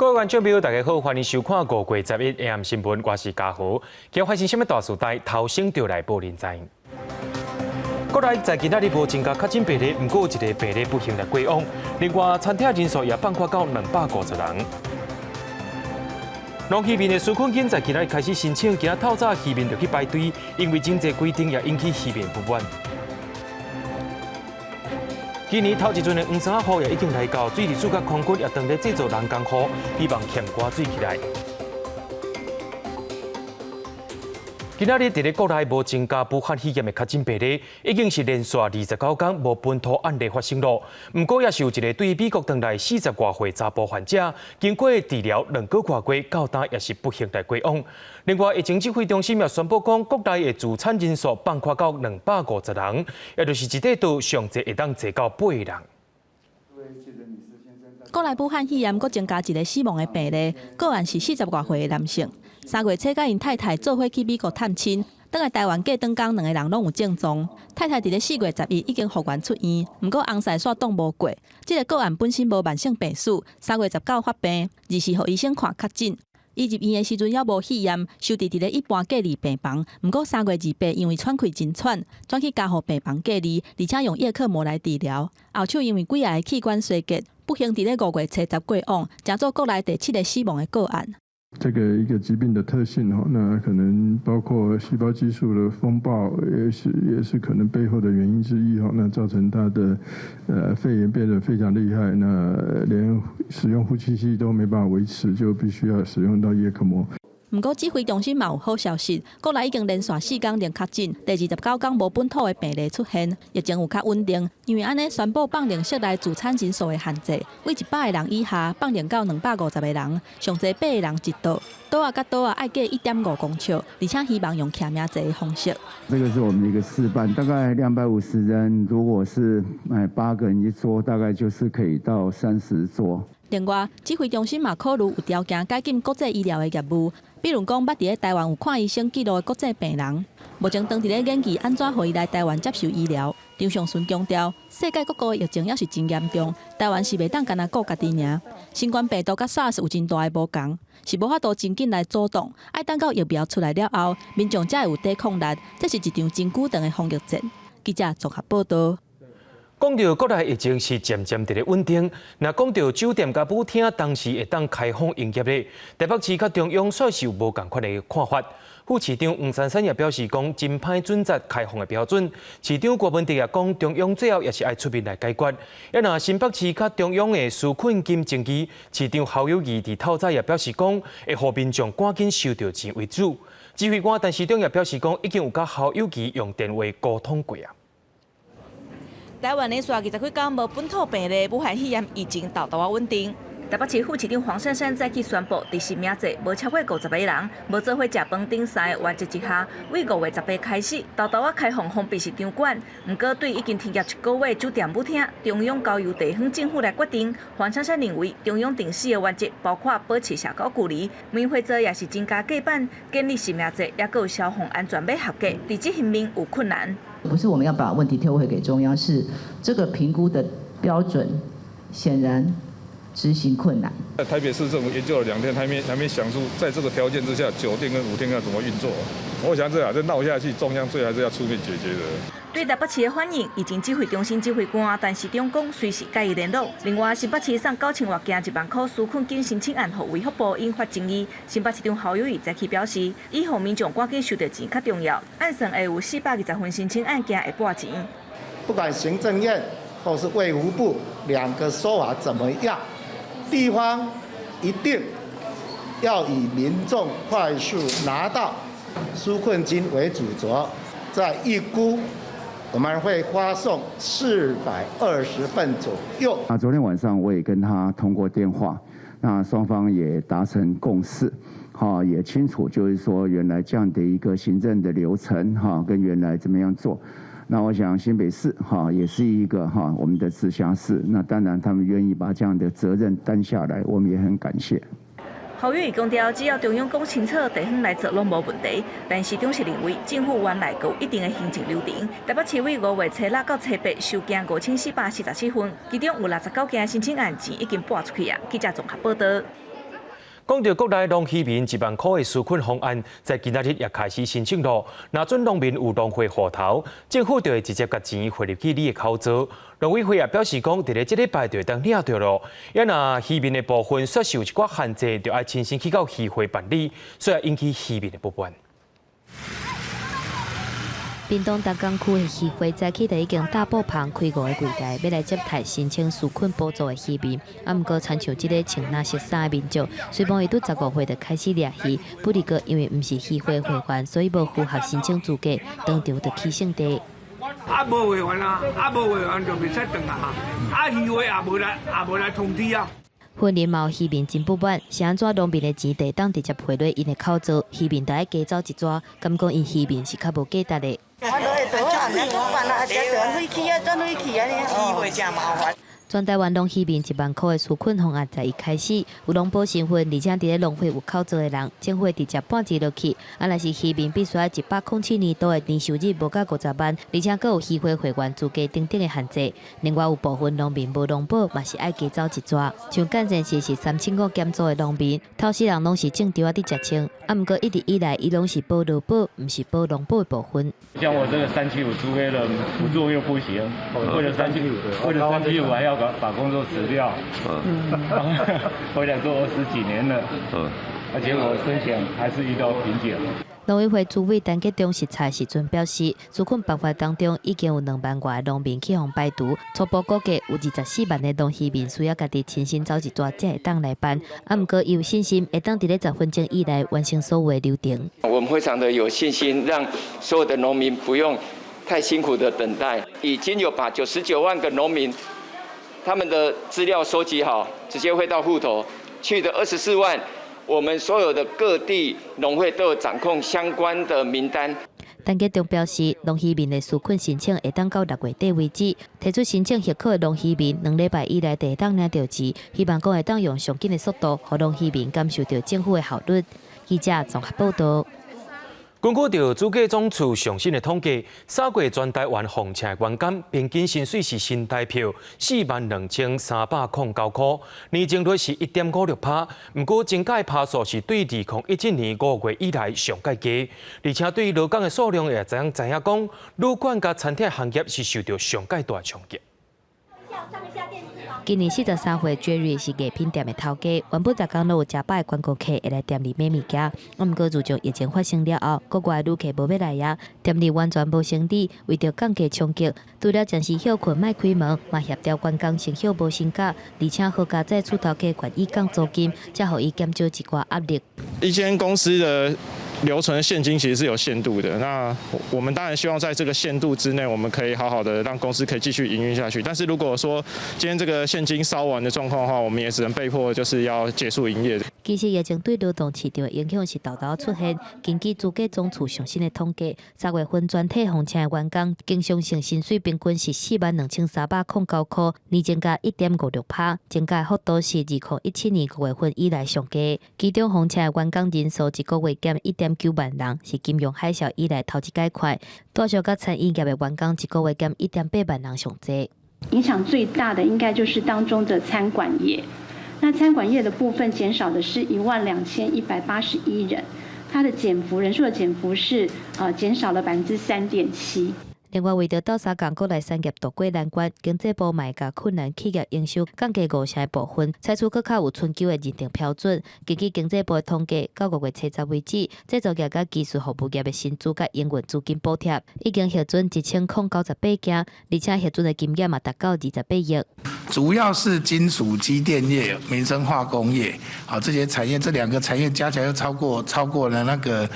各位觀眾朋友，大家好，歡迎收看5月11 AM 新聞，我是嘉豪。今日發生啥物大事代，頭先就來報您知。國內在今仔日無增加確診病例，毋過有一个病例不幸來過往。另外，餐廳人數也放寬到250人。農漁民的紓困金在今仔日開始申請，今仔透早漁民就去排隊，因為真濟規定也引起漁民不滿。今年頭一陣的黃衫雨也已經來到，水利署佮空軍也當咧製造人工雨，希望欠乾水起來。今仔日佇咧國內無增加武漢肺炎的確診病例，已經是連續29天無本土案例發生咯。毋過也是有一个對美國轉來40外歲查埔患者，經過治療2個外月，到今也是不幸來過往。另外，疫情指揮中心也宣布講，國內的自產人數放寬到250人，也就是一塊桌上濟會當坐到八个人。國內武漢肺炎閣增加一个死亡的病例，個案是40外歲的男性。3月初，佮𪜶太太做伙去美國探親，轉來台灣過轉工，兩个人攏有症狀。太太佇咧4月11已經復原出院，毋過翁婿煞擋無過。這个個案本身無慢性病史，3月19發病，24予醫生看確診。伊入院的時陣猶無肺炎，收治佇咧一般隔離病房。毋過3月28因為喘氣真喘，轉去加護病房隔離，而且用葉克膜來治療。後手因為幾个器官衰竭，不幸佇咧5月初十過往，成做國內第七个死亡的個案。這個一個疾病的特性哈，那可能包括細胞激素的風暴，也是可能背後的原因之一哈。那造成他的肺炎變得非常厲害，那連使用呼吸器都沒辦法維持，就必須要使用到葉克膜。毋過指揮中心嘛有好消息，國內已經連續4天零確診，第29天無本土的病例出現，疫情有較穩定。因為按呢宣布放寬室內聚餐人數的限制，對100個人以下放寬到250個人，上濟八個人一桌，桌仔佮桌仔愛隔1.5公尺，而且希望用記名制的方式。這個是我們的一個示範，大概250人，如果是八個人一桌，大概就是可以到30桌。另外，指揮中心嘛考慮有條件解禁國際醫療的業務，比如講，捌佇咧台灣有看醫生記錄的國際病人，目前當佇咧研議按怎予伊來台灣接受醫療。張上淳強調，世界各國的疫情猶是真嚴重，台灣是袂當干焦顧家己爾。新冠病毒佮 SARS 有真大的無仝，是無法度真緊來阻擋，愛等到疫苗出來了後，民眾才會有抵抗力。這是一場真久長的防疫戰。記者綜合報道。講到國內疫情是漸漸佇咧穩定，若講到酒店佮舞廳當時會當開放營業咧，台北市佮中央煞是有無仝款的看法。副市長黃珊珊也表示講，真歹準則開放的標準。市長郭文哲也講，中央最後也是愛出面來解決。啊若新北市佮中央的紓困金爭議，市長侯友宜佇透早也表示講，會予民眾趕緊收著錢為主。指揮官陳時中也表示講，已經有佮侯友宜用電話溝通過啊。台灣連續20幾天無本土病例，武漢肺炎疫情沓沓仔穩定。台北市副市長黃珊珊早起宣布，佇實名制無超過50個人，無做伙食飯等三个原則之下，對5月18開始，沓沓仔開放封閉式場館。毋過對已經停業一個月酒店舞廳，中央交由地方政府來決定。黃珊珊認為，中央定死的原則包括保持社交距離，免費座也是增加隔板，建立實名制，抑閣有消防安全碼合格，佇執行面有困難。不是我們要把問題推回給中央，是這個評估的標準顯然執行困難。台北市政府研究了2天，還沒想出在這個條件之下，酒店跟舞廳要怎麼運作。我想這樣，這鬧下去，中央最後還是要出面解決的。對台北市的反應，疫情指揮中心指揮官陳時中講，隨時佮伊聯絡。另外，新北市送9000外件1萬箍紓困金申請案，予衛福部引發爭議。新北市長侯友宜早起表示，以予民眾趕緊收著錢較重要，按算會有420份申請案件會撥錢。不管行政院或是衛福部兩個說法怎麼樣，地方一定要以民眾快速拿到紓困金為主軸，再預估我們會發送420份左右。啊，昨天晚上我也跟他通過電話，那雙方也達成共識，哈，也清楚就是說原來這樣的一個行政的流程，哈，跟原來怎麼樣做。那我想新北市哈也是一個哈我們的直轄市，那當然他們願意把這樣的責任擔下來，我們也很感謝。侯友宜強調，只要中央講清楚，地方來做攏無問題。但市長是認為，政府原來就有一定的行政流程。台北市對5月初6到初8收件5444份，其中有69件申請案錢已經撥出去啊。記者綜合報道。講到國內農漁民1萬箍的紓困方案，在今仔日也開始申請囉。若準農民有農會戶頭，政府就會直接共錢匯入去你的口座。農委會也表示講，佇咧這禮拜就會當領著囉。啊若漁民的部分煞是有一寡限制，就愛親身去到漁會辦理，所以引起漁民的不滿。屏東東港區的漁會早起就已經搭布棚開五个櫃台，欲來接待申請紓困補助的漁民。啊，毋過親像這个穿藍色衫的民眾，雖罔伊拄15歲就開始掠魚，不過因為毋是漁會會員，所以無符合申請資格，當場就起性地。啊，無會員啊，啊，無會員就袂使轉啊，啊，漁會也無來，也無來通知啊。雲林嘛有漁民真不滿，是按怎農民的錢會當直接匯入𪜶的口座，漁民著愛加走一逝，敢講𪜶漁民是較無價值的。我落去就好，按呢辦啊，轉轉回去啊，轉回去啊，漁會誠麻煩。全台灣農漁民1萬箍的紓困方案在一開始有農保身份，而且佇咧農會有口座的人，政府會直接撥錢落去。啊，若是漁民必須愛107年度的年收入無到50萬，而且閣有漁會會員資格等等的限制。另外有部分農民無農保，嘛是愛加走一逝。像干線市是35減租的農民，頭世人攏是種稻仔佇食穿，啊，毋過一直以來伊攏是保勞保，毋是保農保的部分。像我這個375租約的不做又不行，為了三七五，為了三七五還要把工作辭掉，回來做20幾年了，而且我申請還是遇到瓶頸。農委會主委陳吉仲視察時陣表示，紓困辦法當中已經有2萬外農民去予排除，初步估計有24萬的農漁民需要家己親身走一逝才會當來辦。啊，毋過伊有信心會當佇咧10分鐘以內完成所有的流程。我們非常的有信心，讓所有的農民不用太辛苦的等待。已經有把99萬個農民他們的資料收集好，直接匯到戶頭去的24萬。我們所有的各地農會都有掌控相關的名單。陳吉仲表示，農漁民的紓困申請會當到6月底為止，提出申請許可的農漁民2禮拜以內就會當領著錢，希望講會當用上緊的速度，予農漁民感受著政府的效率。記者綜合報導。根據著主計總處上新的統計，3月全台灣訪車員工平均薪水是新台票42,309箍，年增率是1.56%。毋過增加的趴數是對2017年5月以來上蓋低，而且對勞工的數量也知影知影講，旅館佮餐廳行業是受著上蓋大衝擊。今年43歲 Jerry 是藝品店的頭家，原本逐工攏有誠百的觀光客會來店裡買物件。毋過自從疫情發生了後，國外旅客無欲來啊，店裡完全無生意。為著降低衝擊，除了暫時歇睏莫開門，嘛協調員工先歇無薪假，而且好佳哉厝頭家願意降租金，才予伊減少一寡壓力。一間公司的留存現金其實是有限度的，那我們當然希望在這個限度之內，我們可以好好的讓公司可以繼續營運下去。但是如果說今天這個現金燒完的狀況的話，我們也只能被迫就是要結束營業。其實疫情對勞動市場的影響是沓沓出現。根據主計總處上新的統計，3月份全體訪車員工經常性薪水平均是42,309箍，年增加1.56%，增加幅度是2017年5月份以來上低。其中訪車員工人數一個月減1.9萬人，是金融海嘯以來頭一擺快。大小佮餐飲業的員工一個月減1.8萬人上濟。影響最大的應該就是當中的餐館業。那餐館業的部分減少的是12,181人，它的減幅人數的減幅是減少了3.7%。另外，為著鬥相共國內產業渡過難關，經濟部嘛會共困難企業營收降低5成的部分，採取閣較有春秋的認定標準。根據經濟部的統計，到5月70為止，製造業佮技術服務業的薪資佮營運資金補貼已經核准1098件，而且核准的金額嘛達到28億。主要是金屬機電業、民生化工業，好這些產業，這兩個產業加起來又超過了那個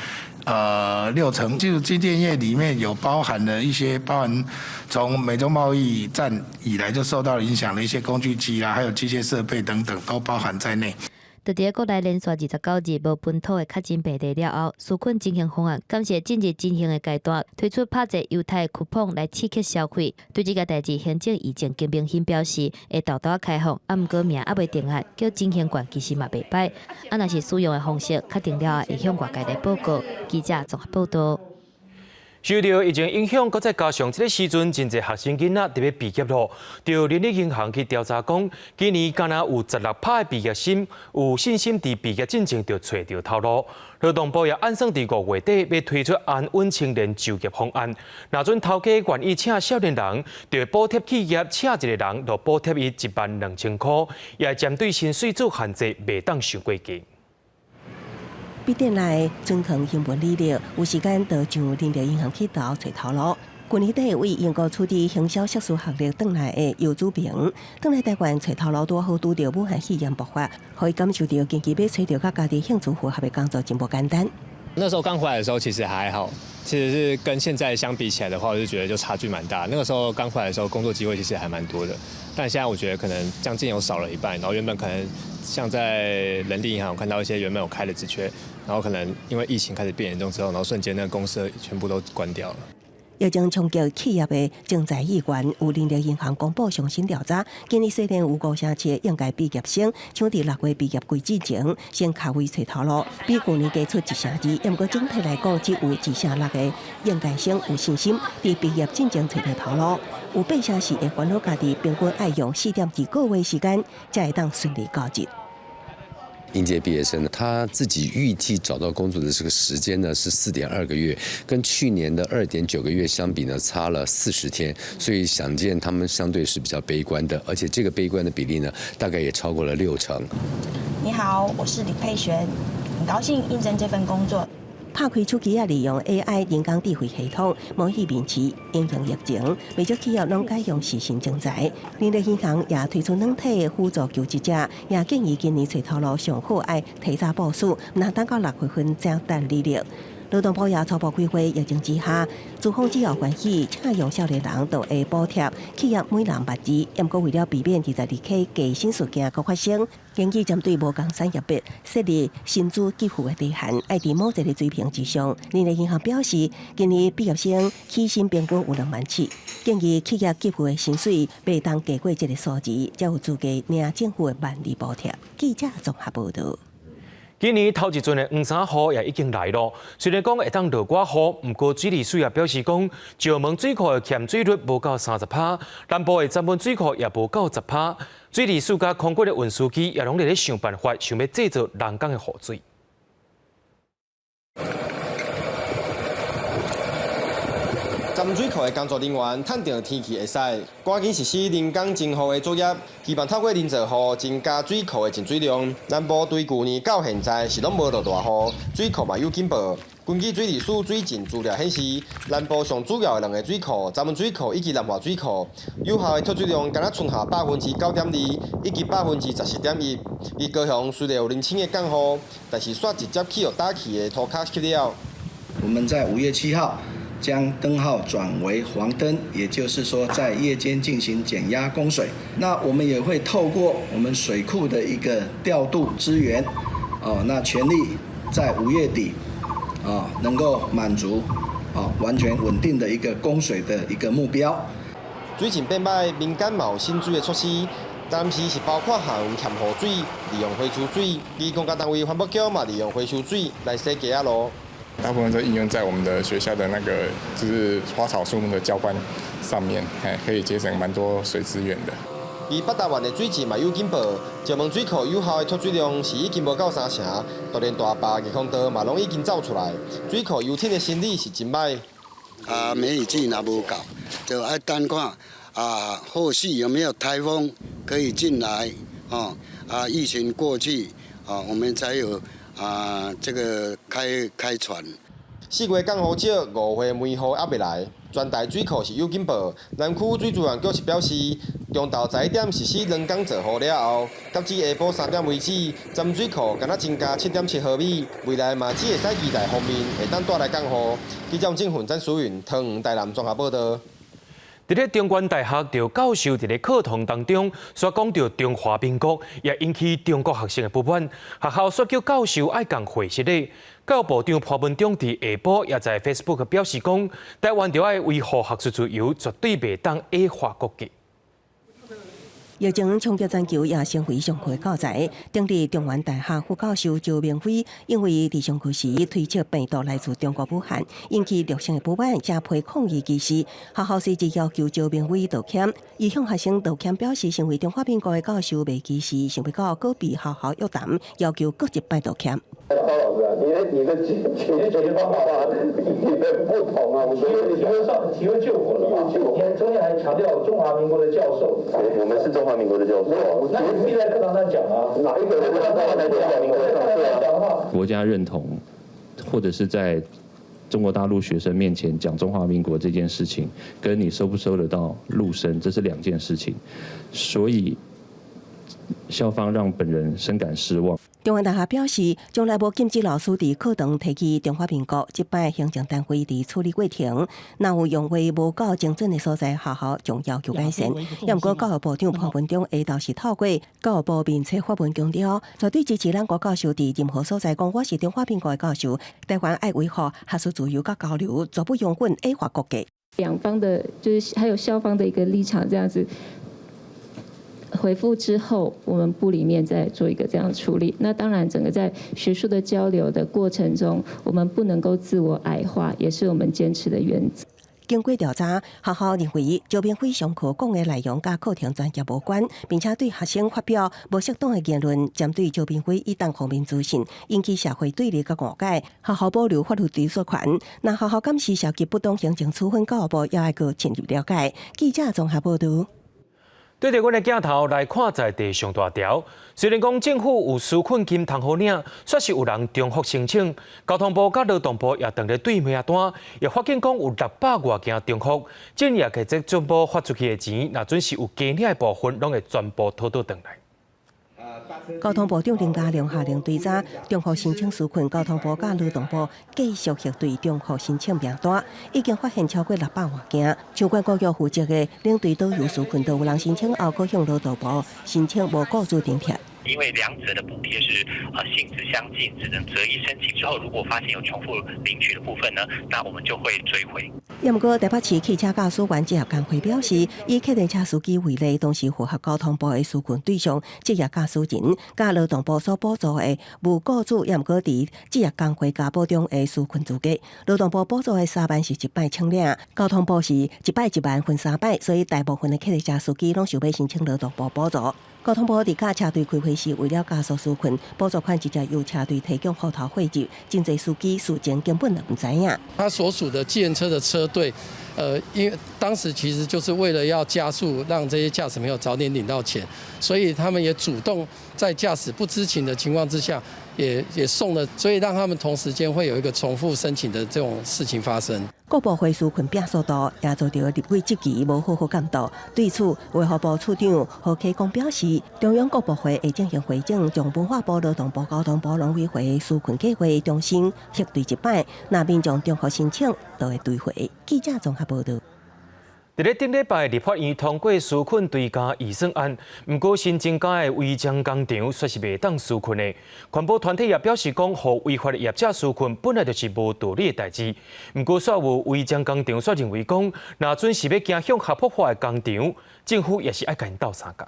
6成。金屬機電業裡面有包含了一些包含從美中貿易戰以來就受到影響的一些工具機啦，還有機械設備等等都包含在內。佇咧國內連續29日無本土的確診病例了後，紓困振興方案感謝進入進行的階段，推出拍折優待쿠폰來刺激消費。對這個代誌，行政院長金明欣表示，會沓沓開放，啊，毋過名猶未定案，叫振興券其實嘛袂䆀。啊，若是使用的方式確定了後，會向外界來報告。記者綜合報導。受著疫情影響，閣再加上這个時陣，真濟學生囡仔著欲畢業囉。著人力銀行去調查講，今年敢若有16%的畢業生有信心佇畢業進前就揣著頭路。勞動部也按算佇5月底欲推出安穩青年就業方案。若準頭家願意請少年人，就會補貼企業請一個人，就補貼伊12,000箍，也會針對薪水做限制，袂當傷過低。筆電內存放英文履歷，有時間就上人力銀行去投揣頭路。去年底為英國取得行銷碩士學歷轉來的游祖平，轉來台灣揣頭路，拄好拄著武漢肺炎爆發，予伊感受著近期欲揣著佮家己興趣符合的工作真無簡單。那時候剛回來的時候，其實還好，其實是跟現在相比起來的話，我就覺得就差距蠻大。那個時候剛回來的時候，工作機會其實還蠻多的，但現在我覺得可能將近有少了一半。然後原本可能像在人力銀行看到一些原本有開的職缺，然後可能因為疫情開始變嚴重之後，然後瞬間那個公司全部都關掉了。疫情衝擊企業的徵才意願，有人力銀行公布上新調查，今年雖然有五成七應屆畢業生搶佇6月畢業季之前先卡位揣頭路，比舊年加出1成2。毋過整體來講，只有1成6的應屆生有信心佇畢業進前揣著頭路，有8成4會煩惱家己平均愛用4.2個月時間，才會當順利到職。應屆畢業生呢，他自己預計找到工作的這個時間呢是4.2個月，跟去年的2.9個月相比呢，差了40天，所以想見他們相對是比較悲觀的，而且這個悲觀的比例呢，大概也超過了6成。你好，我是李佩璇，很高興應徵這份工作。拍開手機仔，利用 AI 人工智慧系統模擬面試，因應疫情，袂少企業攏改用視訊徵才。人力銀行也推出軟體輔助求職者，也建議今年揣頭路上好愛提早部署，毋通等到6月份才等履歷。勞動部也初步規劃，疫情之下，資方只要願意請用少年人，就會補貼企業每人12,000。毋過為了避免22K加薪事件閣發生，建議針對無仝產業別設立薪資給付的底限，愛佇某一个水平之上。人力銀行表示，今年畢業生起薪平均有2萬7，建議企業給付的薪水袂當低過這个數字，才有資格領政府的12,000補貼。記者綜合報導。今年頭一陣的黃衫雨也已經來囉，雖然講會當落寡雨，毋過水利署也表示講，石門水庫的欠水率無夠30%，南部的曾文水庫也無夠10%。水利署佮空軍的運輸機也攏佇咧想辦法，想欲製造人工的雨水。曾文水庫的工作人員趁著天氣會使，趕緊實施人工增雨的作業，希望透過人造雨增加水庫的進水量。南部對舊年到現在是攏無落大雨，水庫嘛有警報。根據水利署水浸資料顯示，南部上主要的兩個水庫，曾文水庫以及南華水庫，有效的蓄水量敢若賰下9.2%以及14.1%。而高雄雖然有零星的降雨，但是煞直接去予打去的塗跤吸了。我們在5月7號將燈號轉為黃燈，也就是說在夜間進行減壓供水。那我們也會透過我們水庫的一個調度資源，哦，那全力在5月底，啊，能夠滿足，啊，完全穩定的一個供水的一個目標。水情變歹，民間嘛有滲水的措施，暫時是包括下雲欠雨水，利用回收水，而公家單位環保局嘛利用回收水來洗街仔路。大部分都應用在我們的學校的那個，就是花草樹木的澆灌上面，可以節省蠻多水資源的。而北台灣的水質嘛有進步，石門水庫有效的蓄水量是已經無夠3成，就連大壩溢空道嘛攏已經走出來，水庫遊艇的生理是真歹。啊，梅雨季若無到，就愛等看啊，後續有沒有颱風可以進來，哦，啊，疫情過去，啊，我們才有。啊，這個開開船。4月降雨少，5月梅雨猶未來，全台水庫是有警報。南區水資源局是表示，中晝11點實施人工造雨了後，截至下晡3點為止，曾文水庫敢若增加7.7毫米，未來嘛只會使期待鋒面會當帶來降雨。記者鄭混曾淑雲，桃園台南綜合報導。佇咧中原大學，著教授佇咧課堂當中煞講著中華民國，也引起中國學生的不滿。學校煞叫教授愛共會失禮。教育部長潘文忠佇下晡也在 Facebook 表示講，台灣著愛維護學術自由，絕對袂當矮化國格。疫情衝擊全球，也成為上課教材。頂日中原大學副教授周明輝因為佇上課時推測病毒來自中國武漢，引起陸生的不滿，寫批抗議其實學校隨即要求周明輝道歉。伊向學生道歉，表示身為中華民國的教授袂歧視，想欲到閣被學校約談，要求閣一擺道歉。高老師啊，你的解決方法與人不同啊！我覺得你上提問救火了嘛？你中間還強調中華民國的教授，我們是中華民國的教授。那你必須在課堂上講啊，哪一個在課堂上講的話？國家認同，或者是在中國大陸學生面前講中華民國這件事情，跟你收不收得到陸生，這是兩件事情。所以校方讓本人深感失望。中原大學表示，從來無禁止老師佇課堂提起中華民國。這擺行政單位佇處理過程，若有用話無夠精準的所在，學校將要求改善。也毋過教育部長潘文忠下晝是透過教育部面冊發文強調，絕對支持咱國教授佇任何所在講我是中華民國的教授，台灣愛維護學術自由佮交流，絕不容許矮化國格。兩方的，就是還有校方的一個立場，這樣子。回復之後，我們部裡面再做一個這樣處理。那當然，整個在學術的交流的過程中，我們不能夠自我矮化，也是我們堅持的原則。經過調查，學校認為周明輝上課講的內容佮課程專業無關，並且對學生發表無適當的言論，針對周明輝以單方面資訊引起社會對立佮誤解，學校保留法律追訴權。若學校敢是涉及不當行政處分，教育部也愛閣深入了解。記者綜合報導。對著阮的鏡頭來看，在地上大條。雖然講政府有紓困金通好領，煞是有人重複申請。交通部佮勞動部也當咧對名單，也發現講有600外件重複。這也給這政府發出去的錢，若準是有加領的部分，攏會全部討倒轉來。交通部長林佳龍下令追查重複申請紓困，交通部佮勞動部繼續核對重複申請名單，已經發現超過600外件。相關局負責的領隊導遊紓困都有人申請後，閣向勞動部申請無僱主津貼。因為兩者的補貼是性質相近，只能擇一申請。之後如果發現有重複領取的部分呢，那我們就會追回。也毋過台北市汽車駕駛員職業工會表示，以客運車司機為例，當時符合交通部的紓困對象，職業駕駛人，佮勞動部所補助的無僱主，也毋過佇職業工會加保中的紓困資格。勞動部補助的3萬是一擺清領，交通部是一擺1萬分三擺，所以大部分的客車司機攏想欲申請勞動部補助。交通部佇佮車隊開會時，為了加速紓困，補助款直接由車隊提供戶頭匯入，真濟司機事前根本就毋知影。他所屬的計程車的車隊，因為當時其實就是為了要加速，讓這些駕駛朋友早點領到錢，所以他們也主動在駕駛不知情的情況之下，也送了，所以讓他們同時間會有一個重複申請的這種事情發生。各部會紓困變速度，也遭到立委質疑無好好監督。對此，衛福部處長何啟功表示，中央各部會會進行會診，將文化部、勞動部、交通部、農委會紓困計劃重新核對一擺，若民眾重複申請，就會追回。記者綜合報導。佇咧頂禮拜，立法院通過紓困追加預算案，毋過新增加的違章工廠煞是袂當紓困的。環保團體也表示講，予違法的業者紓困本來就是無道理的代誌。毋過，煞有違章工廠煞認為講，若準是欲走向合法化的工廠，政府也是愛共𪜶鬥相共。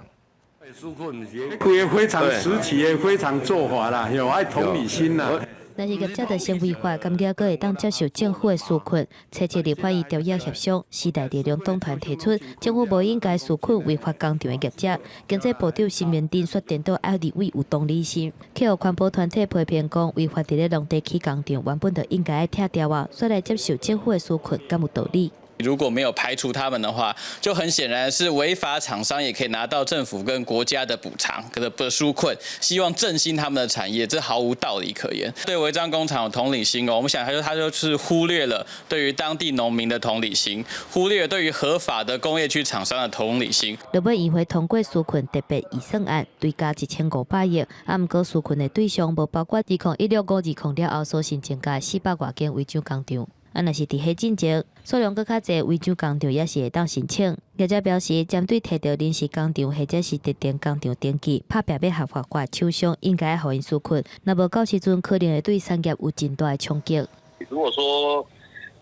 紓困是規個非常時期的非常做法啦，有愛同理心啦。若是業者著先違法，敢了閣會當接受政府的紓困？初七立法院朝野協商，時代力量黨團提出，政府無應該紓困違法工廠的業者。經濟部長沈榮津煞顛倒愛立委有同理心，去予環保團體批評講，違法佇咧農地起工廠，原本就應該愛拆掉啊，煞來接受政府的紓困，敢有道理？如果沒有排除他們的話，就很顯然是違法廠商也可以拿到政府跟國家的補償、的紓困，希望振興他們的產業，這毫無道理可言。對違章工廠有同理心哦，我們想他就是忽略了對於當地農民的同理心，忽略對於合法的工業區廠商的同理心。落尾議會通過紓困特別預算案，追加1500億，啊，毋過紓困的對象無包括2016、20了後所新增加400外間違章工廠。啊，若是佇彼進前，數量閣較濟違章工廠也是會當申請。業者表示，針對提著臨時工廠或者是特定工廠登記，拍拚欲合法化手續，應該予𪜶紓困。若無到時陣，可能會對產業有真大的衝擊。如果說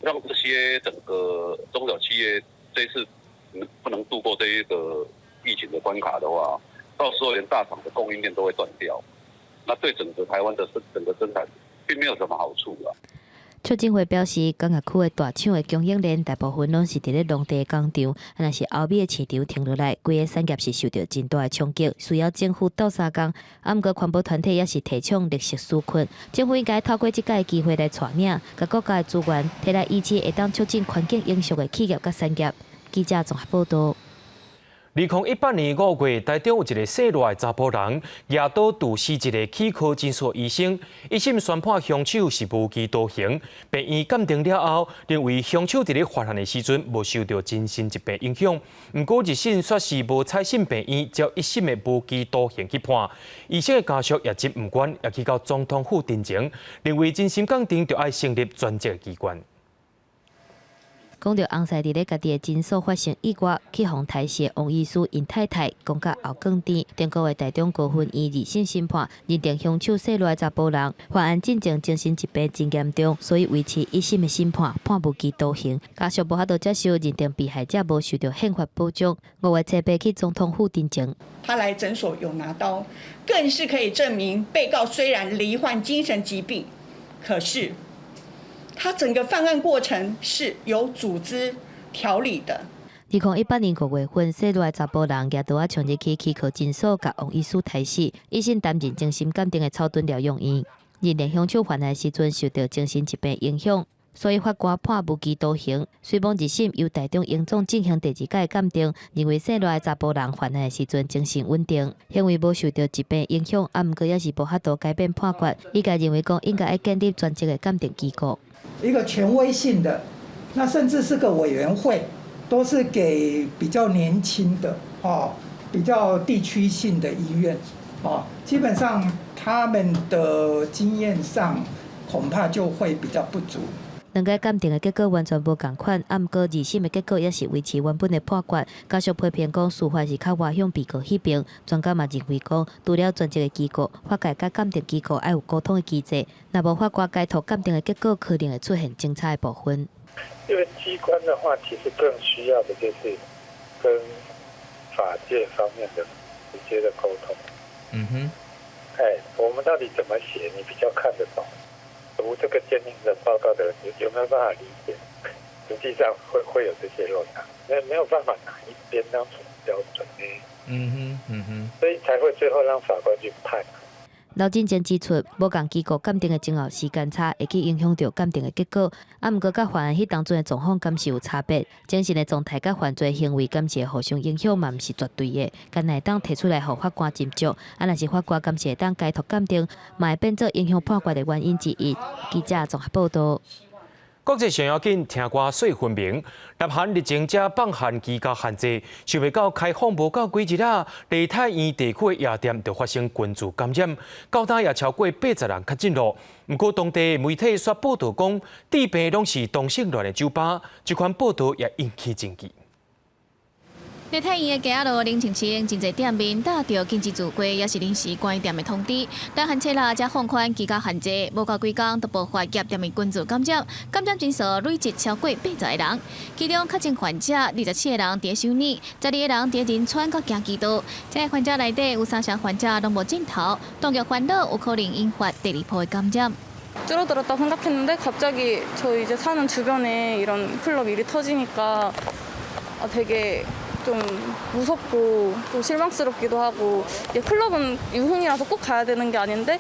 讓這些整個中小企業這次不能度過這一個疫情的關卡的話，到時候連大廠的供應鏈都會斷掉，那對整個台灣的生整個生產並沒有什麼好處啊。促進會表示，工業區的大廠的供應鏈大部分攏是佇咧農地工廠，啊，若是歐美的市場停落來，規个產業是受著真大的衝擊，需要政府鬥相共。啊，毋過環保團體也是提倡綠色紓困，政府應該透過這擺的機會來帶領，共國家的資源提來支持會當促進環境永續的企業佮產業。記者綜合報導。2018年5月，台中有一个姓賴的查埔人，舉刀毒死一个齒科診所醫生，一審宣判兇手是無期徒刑。病院鑑定了後，認為兇手佇咧犯案的時陣無受著精神疾病影響。毋過二審煞是無採信病院，照一審的無期徒刑去判。醫生的家屬也真毋甘，也去到總統府陳情，認為精神鑑定著愛成立專責機關。講著翁婿佇咧家己的診所發生意外，去予刣死的王醫師𪜶太太講甲喉囥甜。頂個月台中高分院二審審判，認定兇手姓賴的查埔人，犯案進前精神疾病真嚴重，所以維持一審的審判，判無期徒刑。家屬無法度接受認定被害者無受著憲法保障。5月初八去總統府陳情。他來診所有拿刀，更是可以證明被告雖然罹患精神疾病，可是他整個犯案過程是有組織條理的。2018年5月份，姓賴查埔人舉刀仔衝入去齒科診所，共王醫師刣死。醫生擔任精神鑑定的草屯療養院，認定兇手犯案時陣受著精神疾病影響，所以法官判無期徒刑。雖罔二審由台中榮總進行第二擺鑑定，認為姓賴查埔人犯案時陣精神穩定，行為無受著疾病影響，啊，毋過也是無法度改變判決。醫界認為講應該愛建立專責的鑑定機構。一個權威性的，那甚至是個委員會，都是給比較年輕的，哦，比較地區性的醫院，哦，基本上他們的經驗上恐怕就會比較不足。兩個鑑定的結果完全無仝款，啊，毋過二審的結果也是維持原本的判決。家屬批評講，司法是較倚向被告彼邊。專家嘛認為講，除了專責的機構，法界佮鑑定機構愛有溝通的機制，若無法官解讀鑑定的結果，可能會出現精彩的部分。因為機關的話，其實更需要的就是跟法界方面的直接的溝通。哎，我們到底怎麼寫，你比較看得懂？讀這個鑑定的報告的人有沒有辦法理解？實際上會有這些落差，沒有辦法拿一邊當成標準。所以才會最後讓法官去判。劉進前指出，無仝機構鑑定的前後時間差，會去影響著鑑定的結果。啊，毋過佮犯案彼當陣的狀況敢是有差別？精神的狀態佮犯罪行為敢是會互相影響，嘛毋是絕對的。敢會當提出來予法官斟酌。啊，若是法官敢是會當解讀鑑定，嘛會變做影響判決的原因之一。記者綜合報導。國際上要緊，聽歌細分明。南韓日前才放限居家限制，想袂到開放無夠幾日啊，梨泰院地區的夜店就發生群聚感染，到今也超過80人確診囉。毋過當地媒體煞報導講，治病攏是同性戀的酒吧，這款報導也引起爭議。梨泰院的街仔路冷清清，真濟店面貼著禁止聚會，抑是臨時關店的通知。南韓初六才放寬居家限制，無夠幾工就爆發夜店的群聚感染，感染人數累計超過80個人。其中確診患者27個人佇首爾，12個人佇仁川佮京畿道。這个患者內底有三成患者攏無症頭，當局煩惱有可能引發第二波的感染。 줄어들었다 생각했는데 갑자기 저 이제 사는 주변에 이런 클럽 일이 터지니까 되게 좀 무섭고 좀 실망스럽기도 하고 이게 클럽은 유흥이라서 꼭 가야 되는 게 아닌데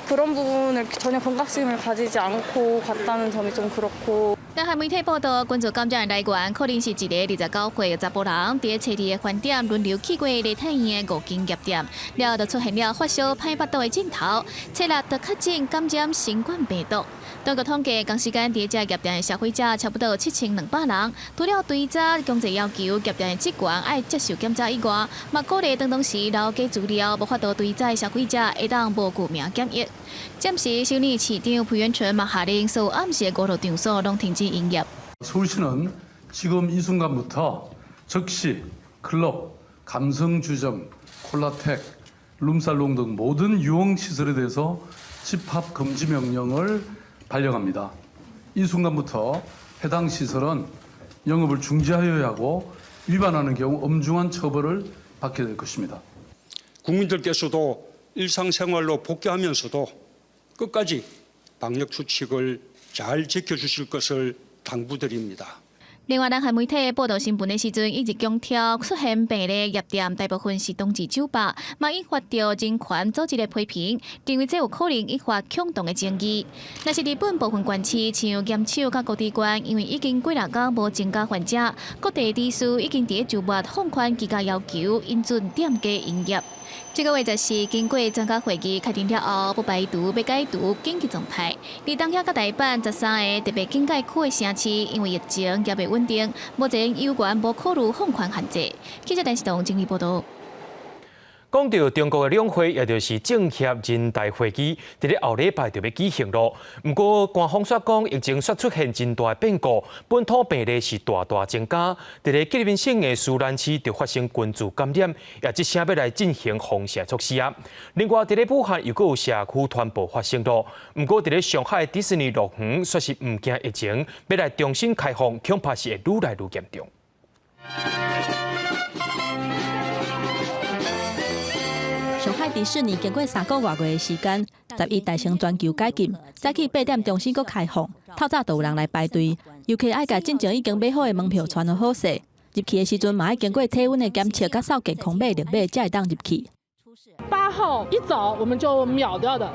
그런 부분을 전혀 경각심을 가지지 않고 갔다는 점이 좀 그렇고. 南韓媒體報道，群聚感染的來源可能是一個29歲的查埔人，佇初二的飯店輪流去過梨泰院的五間夜店，了後就出現了發燒、歹腹肚的症頭，初六就確診感染新冠病毒。當局統計，仝時間佇這夜店的消費者差不多7200人。除了對早強制要求夜店的職員愛接受檢查以外，嘛鼓勵當當時留假資料，無法度追查的消費者會當無具名檢疫。暫時首爾市長朴元淳嘛下令，所有暗時的娛樂場所攏停止營業。 서울시는 지금 이 순간부터 즉시 클럽, 감성주점, 콜라텍, 룸살롱 등 모든 유흥시설에 대해서 집합 금지 명령을 발령합니다. 이 순간부터 해당 시설은 영업을 중지하여야 하고 위반하는 경우 엄중한 처벌을 받게 될 것입니다. 국민들께서도 일상생활로 복귀하면서도 끝까지 방역 수칙을 잘 지켜주실 것을 당부드립니다. 另外，南韓媒體報道新聞的時陣，一直強調出現病例夜店大部分是冬至酒吧，嘛引發著人權組織的批評，認為這有可能引發恐同的爭議。若是日本部分縣市像岩手佮高知縣，因為已經幾若工無增加患者，各地知事已經佇咧周末放寬居家要求，允准店家營業。這個月就是經過專家會議確定了後，不排除欲解除緊急狀態。而東京佮大阪13个特別警戒區的城市，因為疫情猶未穩定，目前猶原無考慮放寬限制。記者電視台整理報道。講到中國的兩會，也就是政協人大會議，佇咧後禮拜就欲舉行囉。毋過官方煞講，疫情煞出現真大的變故，本土病例是大大增加。佇咧吉林省的舒蘭市就發生群聚感染，也這聲欲來進行封城措施啊。另外，佇咧武漢又閣有社區傳播發生囉。毋過佇咧上海迪士尼樂園，煞是毋驚疫情，欲來重新開放，恐怕是會愈來愈嚴重。上海迪士尼經過3個外月的時間，11達成全球解禁，早起8點重新閣開放，透早就有人來排隊。遊客愛共進前已經買好的門票傳予好勢，入去的時陣嘛愛經過體溫的檢測，佮掃健康碼綠碼，才會當入去。 8號一早我們就秒掉的，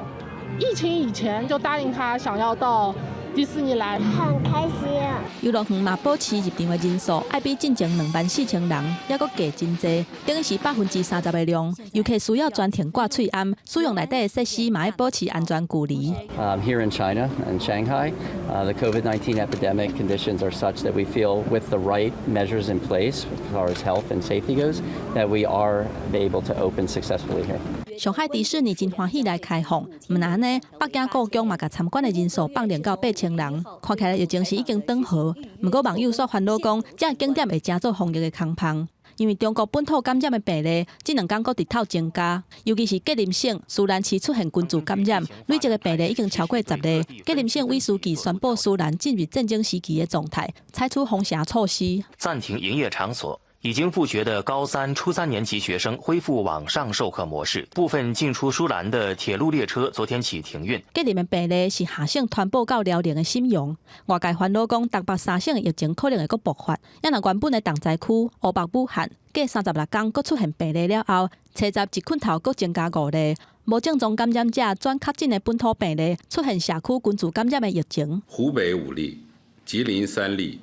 疫情以前就答應他想要到迪士尼來，很開心。遊樂園嘛保持入場的人數愛比進前24,000人，猶閣加真濟，等於是30%的量。遊客需要專程掛喙罨，使用內底的設施嘛愛保持安全距離。 Here in China and Shanghai, the COVID-19 epidemic conditions are such that we feel with the right measures in place, as far as health and safety goes, that we are able to open successfully here. 上海迪士尼真歡喜來開放，毋但按呢，北京故宮嘛共參觀的人數放量到8000人，看起來疫情是已經轉好。毋過網友煞煩惱講，這个景點會成做防疫的空縫，因為中國本土感染的病例這兩工閣直透增加，尤其是吉林省舒蘭市出現群聚感染，累積的病例已經超過10例。吉林省委書記宣布舒蘭進入戰爭時期的狀態，採取封城措施，暫停營業場所。已經復學的高三、初三年級學生恢復網上授課模式。部分進出舒蘭的鐵路列車昨天起停運。吉林的病例是下省傳播到遼寧的瀋陽，外界煩惱講東北三省的疫情可能會閣爆發。也若原本的重災區湖北武漢，過36工閣出現病例了後，初十一困頭閣增加5例，無症狀感染者轉確診的本土病例出現社區群聚感染的疫情。湖北5例，吉林3例，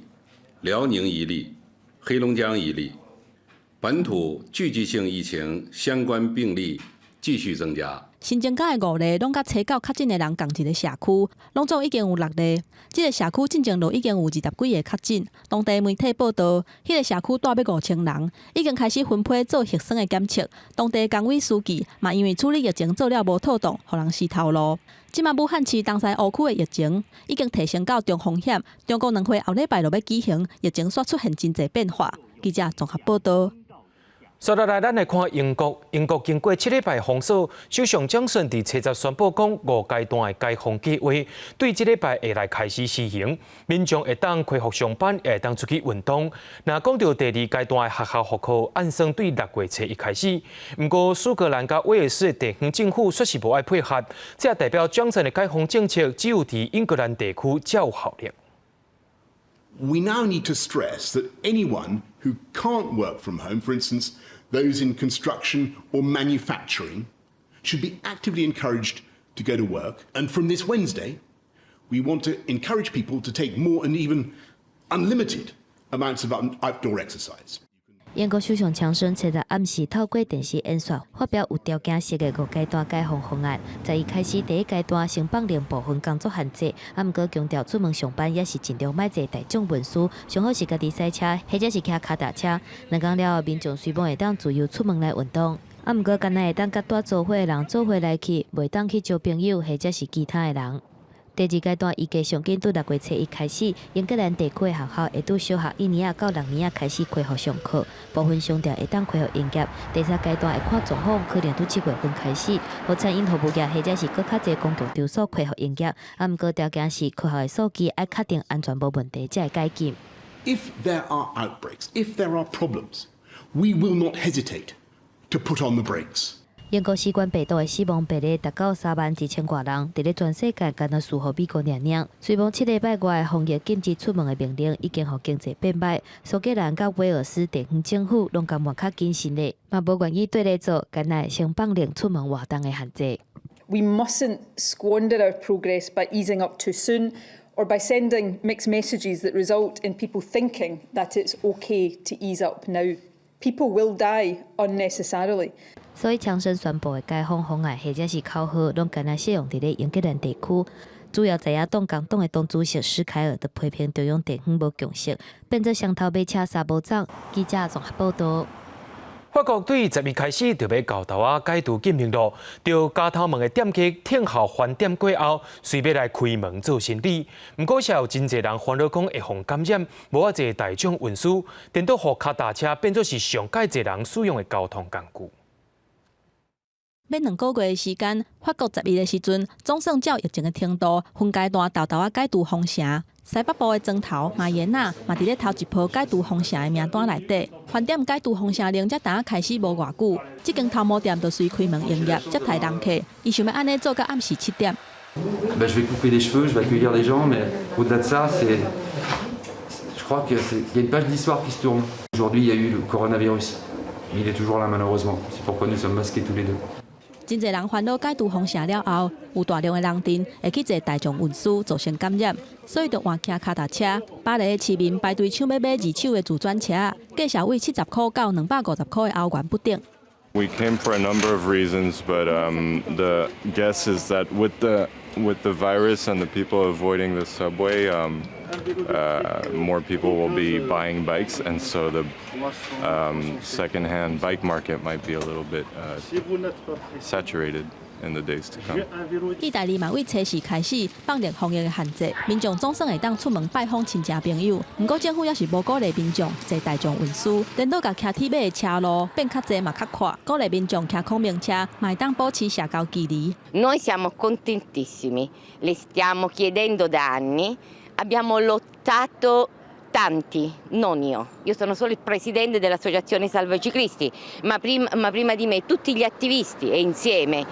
遼寧1例。黑龍江1例，本土聚集性疫情相關病例繼續增加。新增加的5例，攏佮初九確診的人仝一个社區，攏總已經有6例。這个社區進前就已經有20幾个確診。當地媒體報道，彼个社區蹛欲5000人，已經開始分批做核酸的檢測。當地工委書記嘛，因為處理疫情做了無妥當，予人死頭路。這馬武漢市東西湖區的疫情已經提升到中風險。中國兩會後禮拜就欲舉行，疫情煞出現真濟變化。記者綜合報道。接落來，咱來看英國。英國經過7禮拜封鎖，首相強生佇初十宣布講五階段的解封計畫，對這禮拜會來開始施行。民眾會當恢復上班，會當出去運動。若講到第二階段的學校復課，按算對6月初一開始。毋過蘇格蘭佮威爾士的地方政府煞是無愛配合，這代表強生的解封政策只有佇英格蘭地區才有效力。 We now need to stress that anyone who can't work from home, for instance, those in construction or manufacturing, should be actively encouraged to go to work. And from this Wednesday, we want to encourage people to take more and even unlimited amounts of outdoor exercise. 英國首相強生初十暗時透過電視演說，發表有條件式的五階段解封方案。十一開始第一階段先放寬部分工作限制，啊，毋過強調出門上班也是盡量莫坐大眾運輸，上好是家己駛車或者是騎跤踏車。2工了後，民眾隨便會當自由出門來運動。啊，毋過干焦會當佮蹛做伙的人做伙來去，袂當去招朋友或者是其他的人。第二階段預計上緊對6月初一開始，英格蘭地區的學校會對小學一年級到6年級開始恢復上課，部分商店會當恢復營業。第三階段會看狀況，可能對7月份開始，予餐飲服務業或者是閣較濟公共場所恢復營業。啊，毋過條件是學校的數據愛確定安全無問題，才會解禁。If there are outbreaks, if there are problems, we will not hesitate to put on the brakes. 英國新冠病毒的死亡病例達到3萬1千外人，佇咧全世界干焦輸予美國爾爾。雖罔7禮拜外防疫禁止出門的命令已經予經濟變歹，蘇格蘭佮威爾斯地方政府攏甘願較謹慎咧，嘛無願意綴咧做，干焦先放令出門活動的限制。 We mustn't squander our progress by easing up too soon or by sending mixed messages that result in people thinking that it's okay to ease up now. People will die unnecessarily. 所以強生宣布的解封方案或者是口號，攏干焦適用佇咧英格蘭地區。主要在野黨工黨的黨主席施凱爾就批評中央地方無共識，變做雙頭馬車三無走。記者綜合報導。法國對11開始就欲𠢕頭仔解除禁令囉，著絞頭毛的店家聽候飯店過後，隨欲來開門做生理。毋過是有真濟人煩惱講會予感染，無遐濟大眾運輸，顛倒予跤踏車變做是上蓋濟人使用的交通工具。欲2個月的時間，法國11的時陣，總算照疫情的程度分階段沓沓仔解除封城。西北部的莊頭馬耶納嘛，佇咧頭一波解除封城的名單內底。飯店解除封城令才剛開始無偌久，這間頭毛店就隨開門營業，接待人客。伊想欲按呢做到暗時7點。 Ben, je vais couper les cheveux, je vais accueillir les gens, mais au-delà de ça, je crois qu'il y a une page d'histoire qui se tourne. Aujourd'hui, il y a eu le coronavirus. Il est toujours là, malheureusement. C'est pourquoi nous sommes masqués tous les deux. 真濟人煩惱解除封城了後，有大量的人陣會去坐大眾運輸造成感染，所以就換騎跤踏車。巴黎的市民排隊搶欲買二手的自轉車，價數為70箍到250箍的歐元不等。 We came for a number of reasons, but the guess is that with the virus and the people avoiding the subway, more people will be buying bikes, and so the secondhand bike market might be a little bit saturated in the days to come. 意大利嘛，為初四開始放寬防疫的限制，民眾總算會當出門拜訪親戚朋友。毋過政府猶是無鼓勵民眾坐大眾運輸，顛倒共騎鐵馬的車路變較濟嘛較闊，鼓勵民眾騎孔明車，嘛會當保持社交距離。 Noi siamo contentissimi, le stiamo chiedendo da anni, abbiamo lottato tanti, non io, io sono solo il presidente dell'associazione Salva i Ciclisti, ma prima di me tutti gli attivisti e insieme.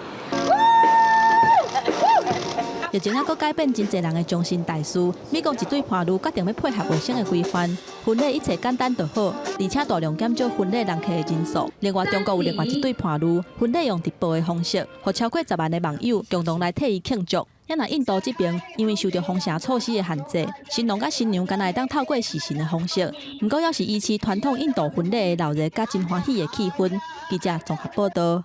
疫情猶閣改變真濟人的終身大事。美國一對伴侶決定欲配合衛生的規範，婚禮一切簡單就好，而且大量減少婚禮人客的人數。另外，中國有另外一對伴侶，婚禮用直播的方式，予超過10萬的網友共同來替伊慶祝。啊若印度這邊，因為受著封城措施的限制，新郎佮新娘干焦會當透過視訊的方式，毋過猶是維持傳統印度婚禮的鬧熱佮真歡喜的氣氛。記者綜合報導。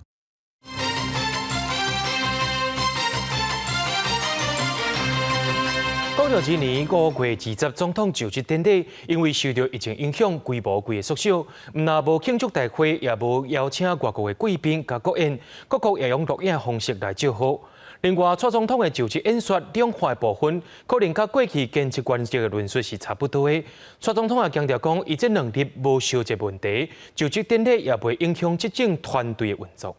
講到今年5月20總統就職典禮，因為受著疫情影響，規模規个縮小，毋但無慶祝大會，也無邀請外國的貴賓佮國宴，各國也用錄影方式來祝賀。另外，蔡總統的就職演說兩岸部分，可能佮過去堅持原則的論述是差不多的。蔡總統也強調講，伊這2日無相接問題，就職典禮也袂影響執政團隊的運作。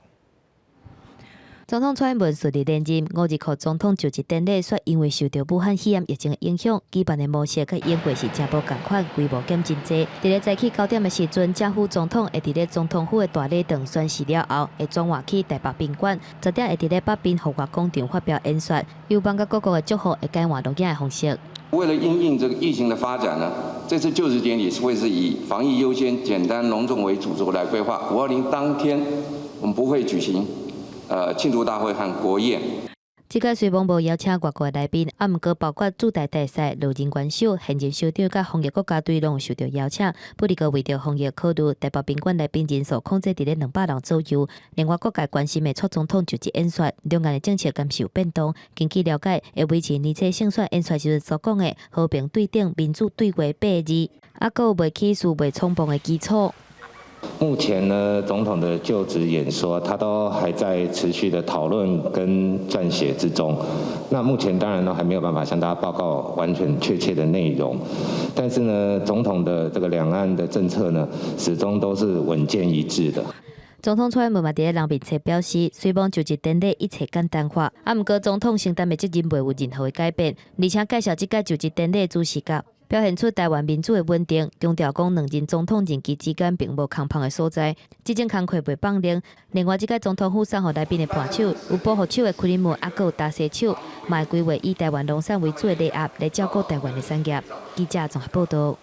總統蔡英文順利連任，5月2號總統就職典禮，卻因為受著武漢肺炎疫情的影響，舉辦的模式佮往過是誠無仝款，規模減真濟。佇咧早起9點的時陣，正副總統會佇咧總統府的大禮堂宣誓了後，會轉換去台北賓館，10點會佇咧北濱福華廣場發表演說，友邦佮各國的祝賀會改換錄影的方式。為了因應這個疫情的發展呢，這次就職典禮會是以防疫優先、簡單隆重為主軸來規劃。520當天，我們不會舉行慶祝大會和國宴。這屆雖罔無邀請外國來賓，啊，毋過包括駐台大使、老人元首、現任首長佮防疫國家隊攏有受著邀請。不過為著防疫考慮，台北賓館來賓人數控制佇咧200人左右。另外，各界關心的蔡總統就職演說，兩岸的政策敢是有變動？根據了解，會維持年初勝選演說時所講的和平對等、民主對話八个字，啊，閣有袂起訴、袂衝碰的基礎。目前呢，總統的就職演說，他都還在持續的討論跟撰寫之中。那目前當然呢，還沒有辦法向大家報告完全確切的內容。但是呢，總統的這個兩岸的政策呢，始終都是穩健一致的。總統蔡英文嘛佇咧人面前表示，雖罔就職典禮一切簡單化，啊，毋過總統承擔的責任袂有任何的改變。而且介紹這屆就職典禮主視覺，表現出台灣民主的穩定。強調講兩任總統任期之間並無空芳的所在，這種工課袂放冷。另外，這屆總統府送予來賓的伴手有保護手的克里姆，猶閣有大細手，嘛會規劃以台灣農產為主的禮盒來照顧台灣的產業。記者綜合報導。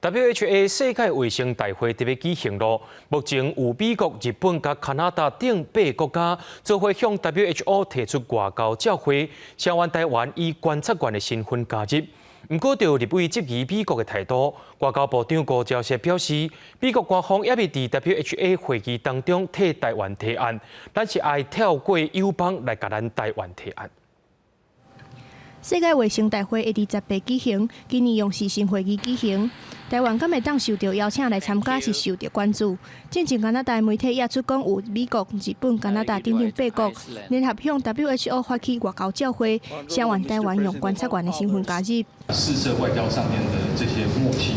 WHA 世界衛生大會佇咧舉行囉，目前有美國、日本佮加拿大等八個國家做伙向 WHO 提出外交照會，聲援台灣以觀察員的身份加入。毋過，就立委質疑美國的態度，外交部長吳釗燮表示，美國官方猶未佇 WHA 會議當中替台灣提案，咱是愛透過友邦來共咱台灣提案。世界衛生大會會佇10月舉行，今年用視訊會議舉行。台灣敢會當受著邀請來參加，是受著關注。進前加拿大媒體也出講，有美國、日本、加拿大等等八國聯合向 WHO 發起外交照會，聲援台灣用觀察員的身份加入。事涉外交上面的這些默契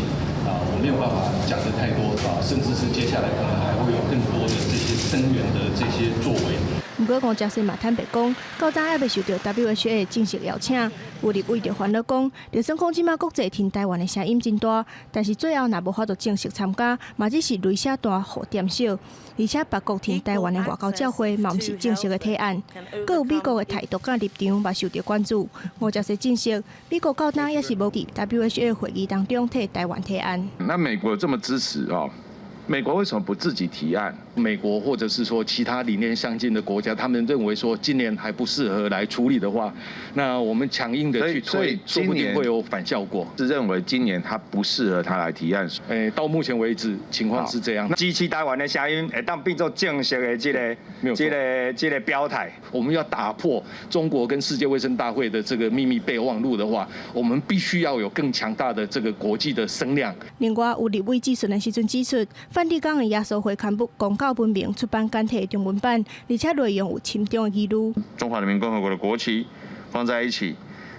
啊，我沒有辦法講得太多啊，甚至是接下來可能還會有更多的這些聲援的這些作為。毋過吳釗燮嘛坦白講，到今猶未受著 WHO 正式邀請。有立委就煩惱講，就算講這馬國際挺台灣的聲音真大，但是最後若無法度正式參加，嘛只是雷聲大雨點小。而且別國挺台灣的外交照會嘛毋是正式的提案。閣有美國的態度佮立場嘛受著關注。吳釗燮證實，美國到今也是無佇 WHO 會議當中替台灣提案。那美國這麼支持哦？美國為什麼不自己提案？美國或者是說其他理念相近的國家，他們認為說今年還不適合來處理的話，那我們強硬的去推，說不定會有反效果。是認為今年他不適合他來提案。誒，到目前為止情況是這樣。支持台灣的聲音會當變做正式的這個表態。我們要打破中國跟世界衛生大會的這個秘密備忘錄的話，我們必須要有更強大的這個國際的聲量。另外，有立委質詢的時陣指出，梵蒂岡的耶穌會刊物《公教文明》出版簡體中文版，而且內容有深重的疑慮。中華人民共和國的國旗放在一起，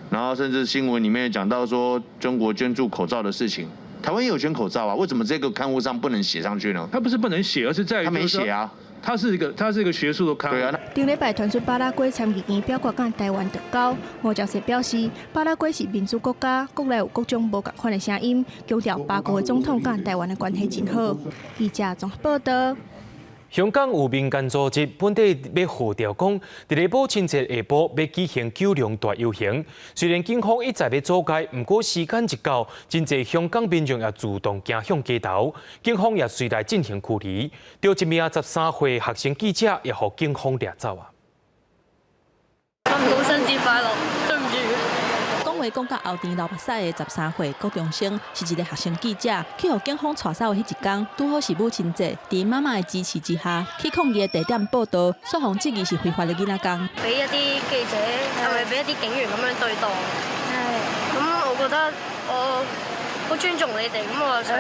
然後甚至新聞裡面講到說中國捐助口罩的事情，台灣也有捐口罩啊，為什麼這個刊物上不能寫上去呢？他不是不能寫，而是在於他沒寫啊。它是一個學術的刊物。對啊。頂禮拜傳出巴拉圭參議院表決佮台灣斷交，吳釗燮表示，巴拉圭是民主國家，國內有各種無仝款的聲音，強調巴國的總統佮台灣的關係真好。記者綜合報導。香港有民間組織本底欲號召講，佇咧母親節下晡欲舉行九龍大遊行。雖然警方一再欲阻礙，毋過時間一到，真濟香港民眾也自動行向街頭，警方也隨來進行驅離。著一名13歲學生記者也予警方掠走啊！母親節快樂，對唔住。講話講甲喉甜流目屎的13歲高中生，是一個學生記者，去予警方帶走的彼一工，拄好是母親節，佇媽媽的支持之下，去抗議的地點報道，煞予質疑是非法的囡仔工。俾一啲記者係咪俾一啲警員咁樣對待？咁我覺得我好尊重你哋，咁我就想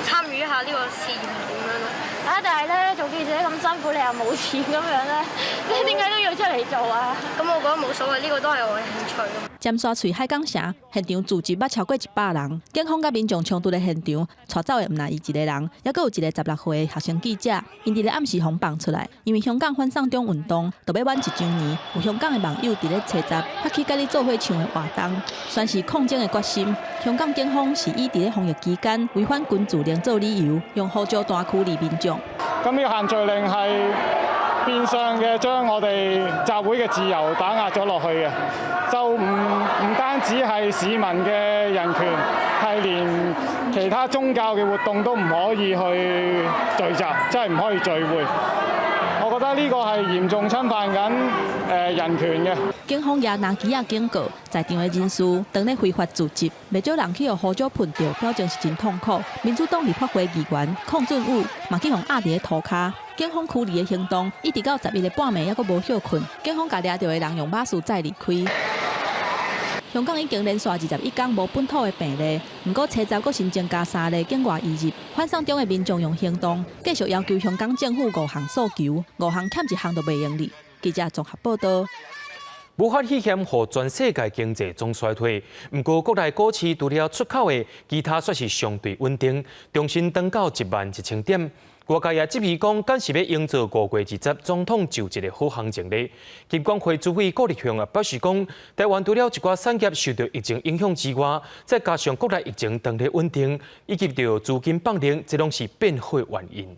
參與一下呢個試驗係點樣咯。啊！但係咧，做記者咁辛苦，你又冇錢咁樣咧，你點解都要出嚟做啊？咁我覺得冇所謂，呢個都係我嘅興趣。尖沙咀海港城現場聚集捌超過100人，警方佮民眾衝突的現場，帶走的毋但伊一個人，猶閣有一個16歲的學生記者，𪜶佇咧暗時予放出來，因為香港反送中運動就欲滿一週年，有香港的網友佇咧初十發起佮你做伙唱的活動，宣示抗爭的決心。香港警方是以佇咧防疫期間違反禁聚令做理由，用胡椒彈驅離民眾。咁呢個限聚令係變相嘅將我哋集會嘅自由打壓咗落去嘅，就唔單止係市民嘅人權，係連其他宗教嘅活動都唔可以去聚集，即係唔可以聚會。我覺得呢個係嚴重侵犯緊人權嘅。警方也拿旗仔警告在場的人士，當咧非法聚集，袂少人去予胡椒噴著，表情是真痛苦。民主黨立法會議員鄺俊宇嘛去予壓佇咧塗跤。警方驅離的行動，一直到11日半暝，猶閣無歇睏。警方共掠著的人用馬術載離開。香港已經連續21天無本土的病例，毋過初十閣新增加三例境外移入。反送中的民眾用行動繼續要求香港政府五項訴求，五項欠一項就袂用得。記者綜合報導。武漢肺炎予全世界經濟總衰退，毋過國內股市除了出口的，其他煞是相對穩定，重新登到1萬1千點。外界也質疑講，敢是欲營造5月20總統就職的好行情咧？金管會主委顧立雄也表示講，台灣除了一寡產業受到疫情影響之外，再加上國內疫情當咧穩定，以及著資金放量，這攏是變好的原因。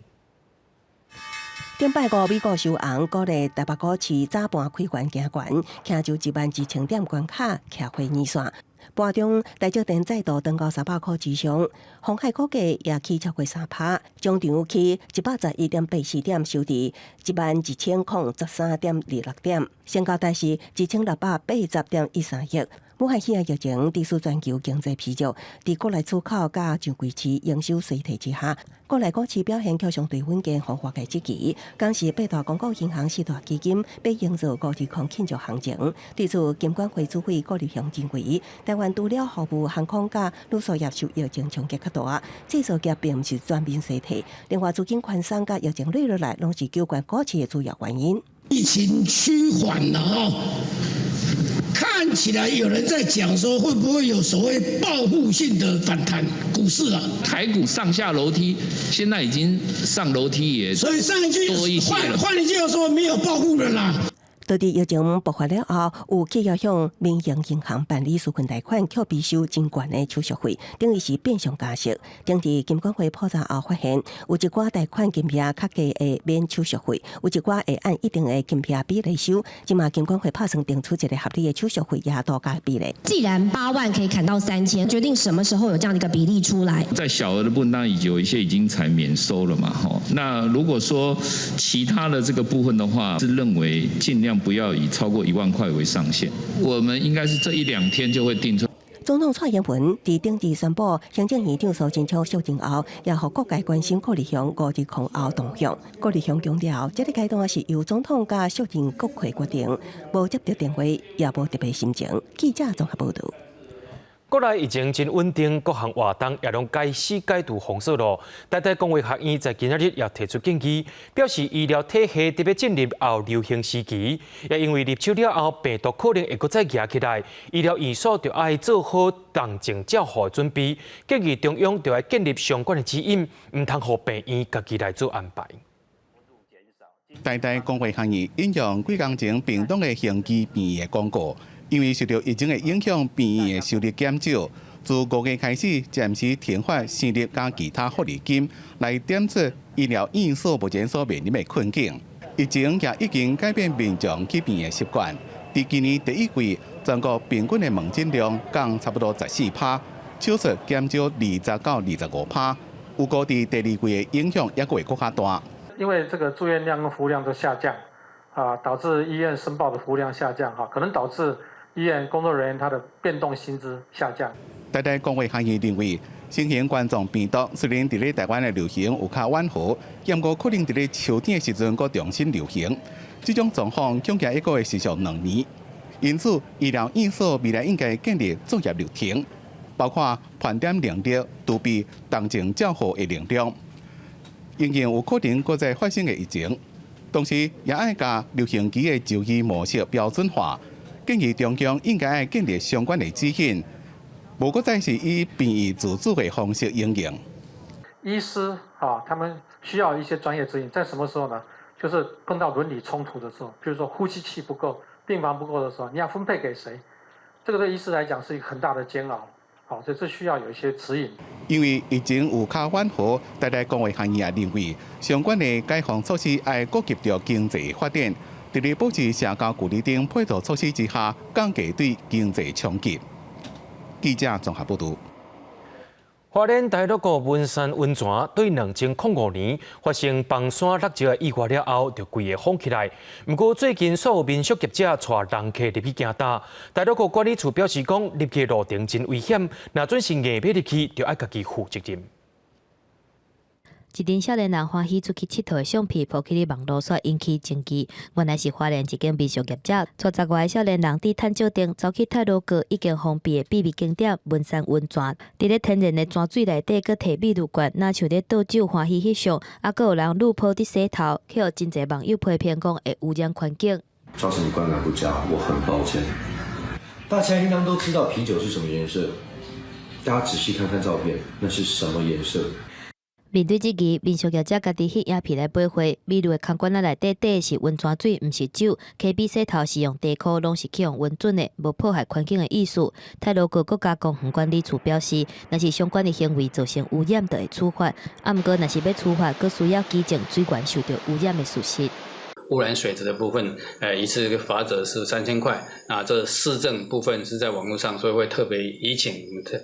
頂拜五美股收紅，鼓勵台北股市早盤開懸行懸，徛就1萬1千點關卡，徛回二線。盤中台積電再度登高300箍之上，鴻海股價也起超過3趴，終場起111.84點，收佇11,013.26點，成交值是1680.13億。武漢肺炎疫情致使全球經濟疲弱，佇國內出口佮上季市營收衰退之下，國內股市表現卻相對穩健，予外界質疑。敢是八大公股銀行四大基金欲營造5.20慶祝行情。對此，金管會主委顧立雄認為，台灣除了服務航空佮旅宿業受疫情衝擊較大，製造業並毋是全面衰退。另外，資金寬鬆佮疫情落落來，攏是救懸股市的主要原因。疫情趨緩了哦。看起來有人在講說，會不會有所謂報復性的反彈股市啊？台股上下樓梯，現在已經上樓梯也所以上一句多一些了。換一句話說，沒有報復了啦。到佇疫情爆發了後，有企業向民營銀行辦理紓困貸款，卻被收真懸的手續費，等於是變相加息。當佇金管會普查後發現，有一寡貸款金額較低會免手續費，有一寡會按一定的金額比例收。這馬金管會拍算定出一個合理的手續費額度佮比例。既然8萬可以砍到3000，決定什麼時候有這樣的一個比例出來？在小額的部分，當然有一些已經採免收了嘛，吼。那如果說其他的這個部分的話，是認為盡量不要以超過1萬塊為上限。我們應該是這一兩天就會定出。總統蔡英文佇頂日宣布，行政院長蘇貞昌卸任後，也予各界關心顧立雄5.20後動向。顧立雄強調，這個階段是由總統佮卸任國會決定，無接到電話，也無特別心情。記者綜合報導。國內疫情真穩定，各項活動也攏開始解除封鎖囉。台大公衛學院在今仔日也提出建議，表示醫療體系特別進入後流行時期，也因為入秋了後病毒可能會閣再夯起來，醫療院所就愛做好重症照護的準備，建議中央就愛建立相關的指引，毋通予病院家己來做安排。台大公衛學院引用幾工前屏東的興基病院的廣告。因為受到疫情的影響，病院的收入減少，自5月開始暫時停發生日佮其他福利金，來點出醫療院所目前所面臨的困境。疫情也已經改變民眾去病院的習慣。佇今年第一季，全國平均的門診量降差不多14趴，手術減少20到25趴。預估佇第二季的影響猶閣會閣較大。因為這個住院量跟服務量都下降，啊，導致醫院申報的服務量下降，哈，可能導致醫院工作人員他的變動薪資下降。台大公衛學院認為，新型冠狀病毒雖然佇咧台灣的流行有較緩和，毋過可能佇咧秋天的時陣閣重新流行。這種狀況恐驚猶閣會持續2年。因此，醫療院所未來應該建立作業流程，包括盤點能力、儲備重症照護的能量，因應有可能閣再發生的疫情。同時，也愛共流行期的就醫模式標準化。建議中央應該愛建立相關的指引，無閣再是以病院自主的方式營運。醫師啊，他們需要一些專業指引，在什麼時候呢？就是碰到倫理衝突的時候，比如說呼吸器不夠、病房不夠的時候，你要分配給誰？這個對醫師來講是一個很大的煎熬。好，所以這需要有一些指引。因為疫情有較緩和，台大公衛學院也認為，相關的解封措施愛顧及著經濟發展。佇咧保持社交距離等配套措施之下，降低對經濟衝擊。記者綜合報導。花蓮大樂谷文山溫泉對2005年發生崩山落石的意外了後，就規个封起來。毋過最近煞有民宿業者帶人客入去行踏，大樂谷管理處表示講，入去路程真危險，若準是硬欲入去，就愛家己負責任。一陣少年人歡喜出去𨑨迌的相片，鋪去咧網路煞引起爭議。原來是花蓮一間民宿業者，帶十外个少年人佇趁石頂走去太魯閣已經封閉的秘密景點文山溫泉，佇咧天然的泉水內底，閣提美祿罐，若像咧倒酒歡喜翕相，啊，閣有人擼泡佇洗頭，去予真濟網友批評講會污染環境。造成你觀感不佳，我很抱歉。大家應當都知道啤酒是什麼顏色，大家仔細看看照片，那是什麼顏色？面對質疑，民宿業者家己翕影片來駁回，美女的空罐仔內底綴的是溫泉水，毋是酒。溪邊洗頭是用地箍，攏是去予允准的，無破壞環境的意思。太魯閣國家公園管理處表示，若是相關的行為造成污染，就會處罰。啊，毋過若是欲處罰，閣需要舉證水源受著污染的事實。污染水質的部分，一次罰則是3000塊。啊，這市政部分是在網絡上，所以會特別移請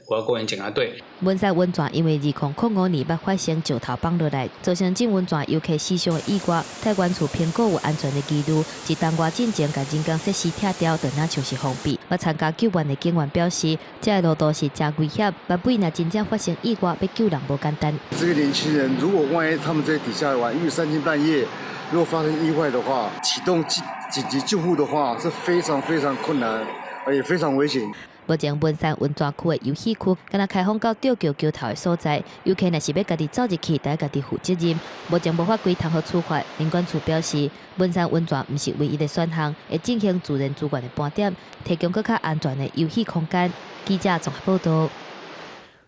國家公園警察隊。文山溫泉因為2005年捌發生石頭崩落來，造成浸溫泉遊客死傷的意外。太原處評估有安全的疑慮，一冬外進前共人工設施拆掉，就若像是封閉。捌參加救援的警員表示，這个路途是誠危險，捌尾若真正發生意外，欲救人無簡單。這個年輕人如果萬一他們在底下玩，因為三更半夜。如果發生意外的話，啟動緊急救護的話是非常非常困難，也非常危險。目前文山溫泉區的遊戲區，敢若開放到吊橋橋頭的所在，遊客若是欲家己走入去，得家己負責任。目前無法規通予處罰。林管處表示，文山溫泉毋是唯一的選項，會進行自然資源的盤點，提供閣較安全的遊戲空間。記者綜合報道。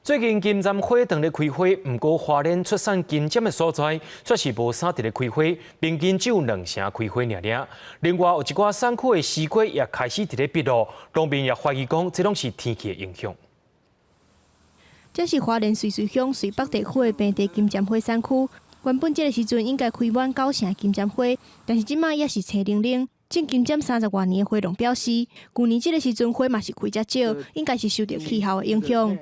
最近金針花當咧開花，毋過花蓮出產金針的所在，卻是無啥佇咧開花，平均只有兩成開花爾爾。另外有一寡產區的絲瓜也開始佇咧變露，農民也懷疑講，這攏是天氣的影響。這是花蓮瑞穗鄉瑞北地區的平地金針花產區，原本這个時陣應該開滿九成金針花，但是這擺也是青零零。種金針三十外年的花農表示，舊年這个時陣花嘛是開遮少，應該是受著氣候的影響。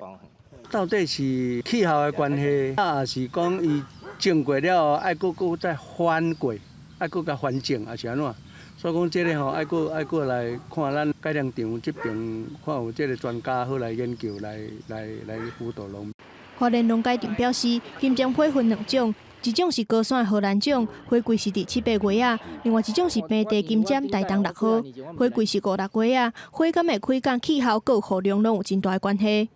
到底是氣候的關係，抑是講伊種過了後愛閣閣再翻過，愛閣共翻種，抑是按怎？所以講這个吼，愛閣愛閣來看咱改良場這爿，看有這个專家好來研究，來來來輔導農民。花蓮農改場表示，金針花分兩種，一種是高山的荷蘭種，花季是佇七八月仔；另外一種是平地金針台東六號，花季是五六月仔。花敢會開，佮氣候佮雨量攏有真大的關係。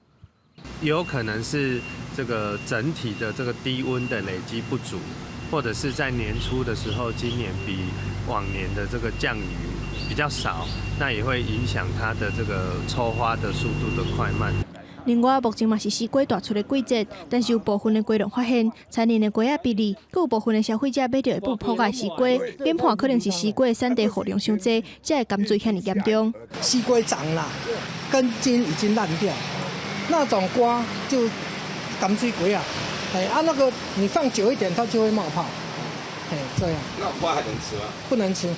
有可能是這個整體的這個低溫的累積不足，或者是在年初的時候，今年比往年的這個降雨比較少，那也會影響它的這個抽花的速度的快慢。另外，目前嘛是絲瓜大出的季節，但是有部分的瓜農發現，殘年的瓜仔比例，閣有部分的消費者買著會不破壞絲瓜，研判可能是絲瓜的產地雨量傷濟，才會甘水遐爾嚴重。絲瓜長啦，根莖已經爛掉。那種瓜就甘水瓜啊，哎啊那個你放久一點，它就會冒泡，哎這樣。那瓜還能吃嗎？不能吃。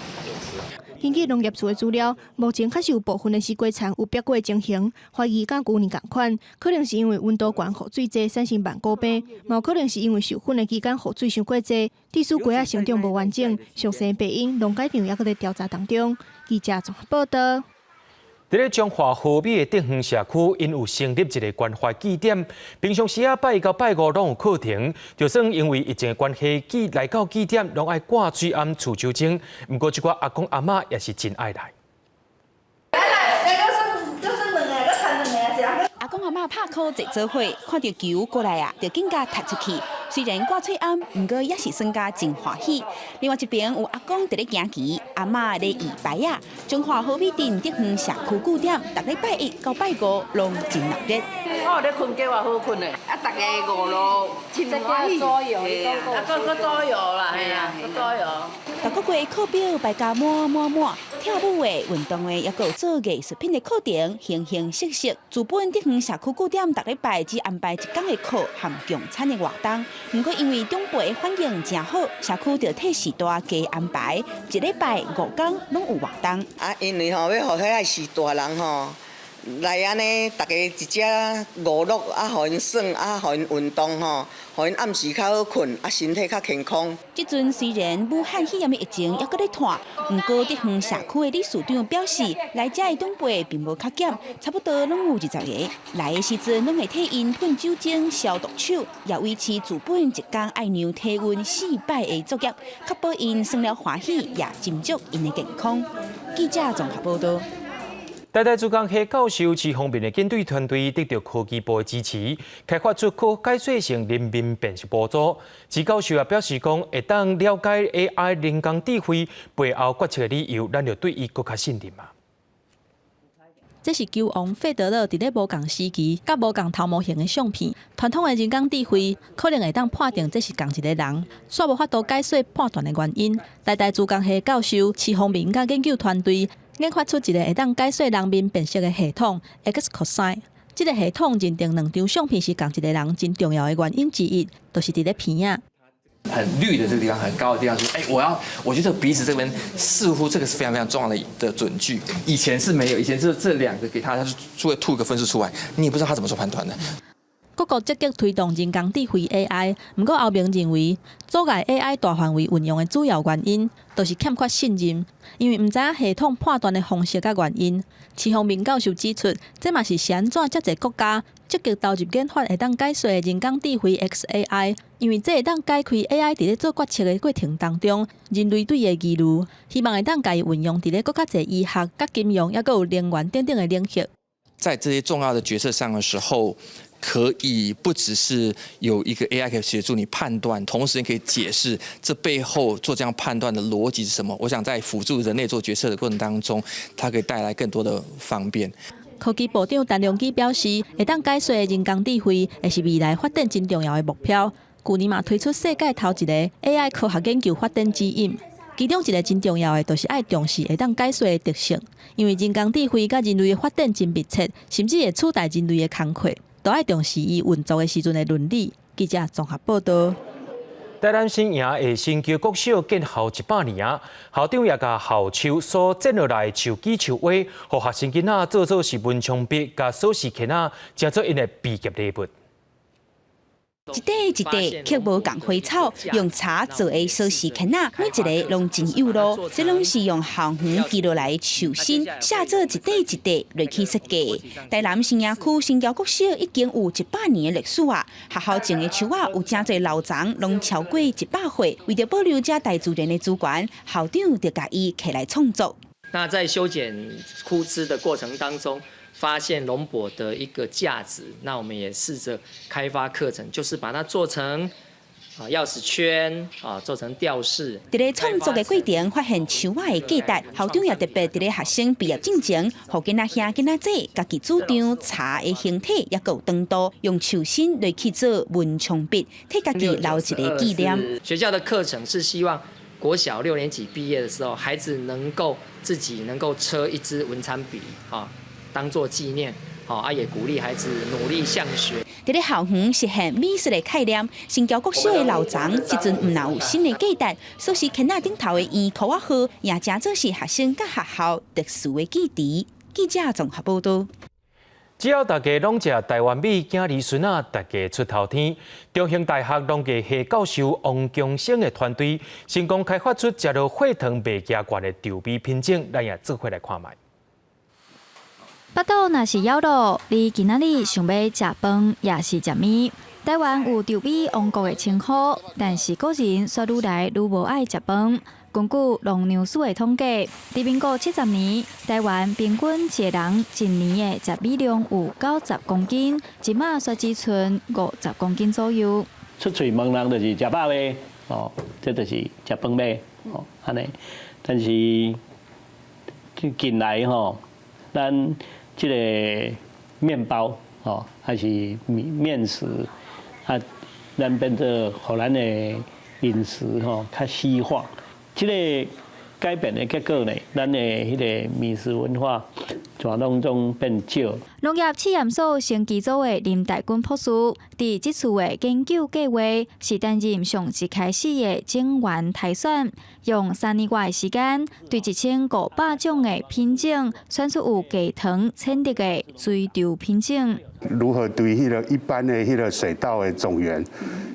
根據農業處的資料，目前確實有部分的絲瓜田有癟果的情形，懷疑佮舊年仝款，可能是因為溫度懸、雨水濟，產生萬古病，嘛有可能是因為授粉的期間雨水傷過濟，致使瓜仔成長無完整。詳細病因，農改場猶閣佇調查當中。記者綜合報道。佇咧彰化和美的竹園社區，𪜶有成立一个關懷據點。平常時啊，拜一到拜五攏有課程。就算因為疫情的關係，寄來到據點攏愛掛喙罨、捎手針。毋過，這寡阿公阿嬤也是真愛來。來來，這是兩个，閣摻兩個，這阿公阿嬤拍箍坐做伙，看著球過來啊，就緊共踢出去。雖然掛喙罨，毋過也是耍甲真歡喜。另外一邊有阿公佇咧行棋，阿嬤咧搖牌仔。彰化和美鎮竹園社區據點，逐禮拜一到拜五攏真熱鬧。我咧睏覺偌好睏的，啊，逐家五路真歡喜，啊，閣閣桌遊啦，嘿啊，閣桌遊。逐個月課表排甲滿滿滿，跳舞的、運動的，抑閣有做藝術品的課程，形形色色。自本竹園社區據點，逐禮拜只安排一工的課含共餐的活動。毋過因為長輩的反應誠好，社區就替序大加安排，一禮拜五工攏有活動。啊，因為吼欲予遐个序大人吼來按呢，逐家一隻娛樂啊，予𪜶耍啊，予𪜶運動吼，予𪜶暗時較好睏，啊，身體較健康。這陣雖然武漢肺炎的疫情猶閣咧湠，毋過竹園社區的理事長表示，來遮的長輩並無較減，差不多攏有20个。來的時陣攏會替𪜶噴酒精消毒手，也維持自本一工愛量體溫四擺的作業，確保𪜶耍了歡喜，也斟酌𪜶的健康。記者綜合報道。台大資工系教授徐方面的研究團隊得著科技部的支持，開發出可解說性人面辨識模組。徐教授也表示講，會當了解 AI 人工智慧背後決策的理由，咱就對伊閣較信任啊。這是球王費德勒佇咧無仝時期佮無仝頭毛型的相片。傳統的人工智慧可能會當判定這是仝一个人，煞無法度解說判斷的原因。台大資工系教授徐宏明佮研究團隊研發出一个會當解說人面辨識的系統 XCosine。這个系統認定兩張相片是仝一个人，真重要的原因之一，就是佇咧鼻仔。很綠的這個地方，很高的地方，說，哎，我覺得鼻子這邊似乎這個是非常非常重要的準據。以前是沒有，以前是這兩個給他，他就會吐一個分數出來，你也不知道他怎麼做判斷的。各國積極推動人工智慧 AI，毋過歐明認為，阻礙 AI 大範圍運用的主要原因，就是欠缺信任，因為毋知影系統判斷的方式佮原因。徐宏明教授指出，這嘛是按怎遮濟國家積極投入研發會當解說的人工智慧 XAI，因為這會當解開 AI 佇咧做決策的過程當中，人類對伊的疑慮，希望會當共伊運用佇咧閣較濟醫學、佮金融，抑閣有能源等等的領域。在這些重要的決策上的時候，可以不只是有一個 AI 可以協助你判斷，同時也可以解釋這背後做這樣判斷的邏輯是什麼。我想在輔助人類做決策的過程當中，它可以帶來更多的方便。科技部長陳良基表示，會當解說的人工智慧，會是未來發展真重要的目標。舊年嘛推出世界頭一個 AI 科學研究發展指引，其中一個真重要的，就是愛重視會當解說的特性，因為人工智慧佮人類的發展真密切，甚至會取代人類的工課。都愛重視伊運作的時陣的倫理。記者綜合報導。台南新營的新橋國小建校100年啊，校長也共校樹所剪落來樹枝樹尾，予學生囡仔做做是文昌筆、佮鎖匙圈仔，成做𪜶的畢業禮物。一塊一塊刻無仝花草，用柴做的鎖匙圈仔，每一个攏真有路。這攏是用校園記落來樹身，寫做一塊一塊落去設計。台南新營區新橋國小已經有100年的歷史啊！學校種的樹仔有誠濟老欉，攏超過100歲。為著保留這大自然的資源，校長就共伊摕來創作。那在修剪枯枝的過程當中，發現龍柏的一個價值，那我們也試着開發課程，就是把它做成鑰匙圈啊，做成吊飾。佇咧創作的過程，發現樹仔的價值，校長也特別佇咧學生畢業進前，予囡仔兄囡仔姊家己主張柴的形體抑閣有長度，用樹身來去做文昌筆，替家己留一个紀念。學校的課程是希望國小六年級畢業的時候，孩子能夠自己能夠車一支文昌筆啊。當作紀念，好啊，也鼓勵孩子努力向學。佇咧校園實現美術的概念，新橋國小的老欉，這陣毋但有新的價值，鎖匙圈仔頂頭的圓箍仔號，也成做是學生佮學校特殊的記憶。記者綜合報導。只要大家攏食台灣米，囝兒孫仔大家出頭天。中興大學農藝系教授王強生的團隊成功開發出食落血糖袂加懸的稻米品種，咱也做伙來看覓。腹肚若是枵囉，你今仔日想欲食飯，抑是食麵？台灣有稻米王國的稱呼，但是個人卻愈來愈無愛食飯。根據農糧署的統計，佇民國70年，台灣平均一个人一年的食米量有90公斤，這馬卻只賰50公斤左右。出喙問人就是食飽未？哦，這就是食飯未？哦，按呢。但是近來吼，咱這个麵包吼，還是麵麵食啊，咱變做予咱的飲食吼較西化。這個改變的結果呢，咱的彼个麵食文化全攏總變少。農業試驗所生技組的林大軍博士，佇這次的研究計劃是擔任上一開始的種源篩選，用3年外的時間，對1500種的品種選出有低糖潛力的水稻品種。如何對彼个一般的彼个水稻的種源、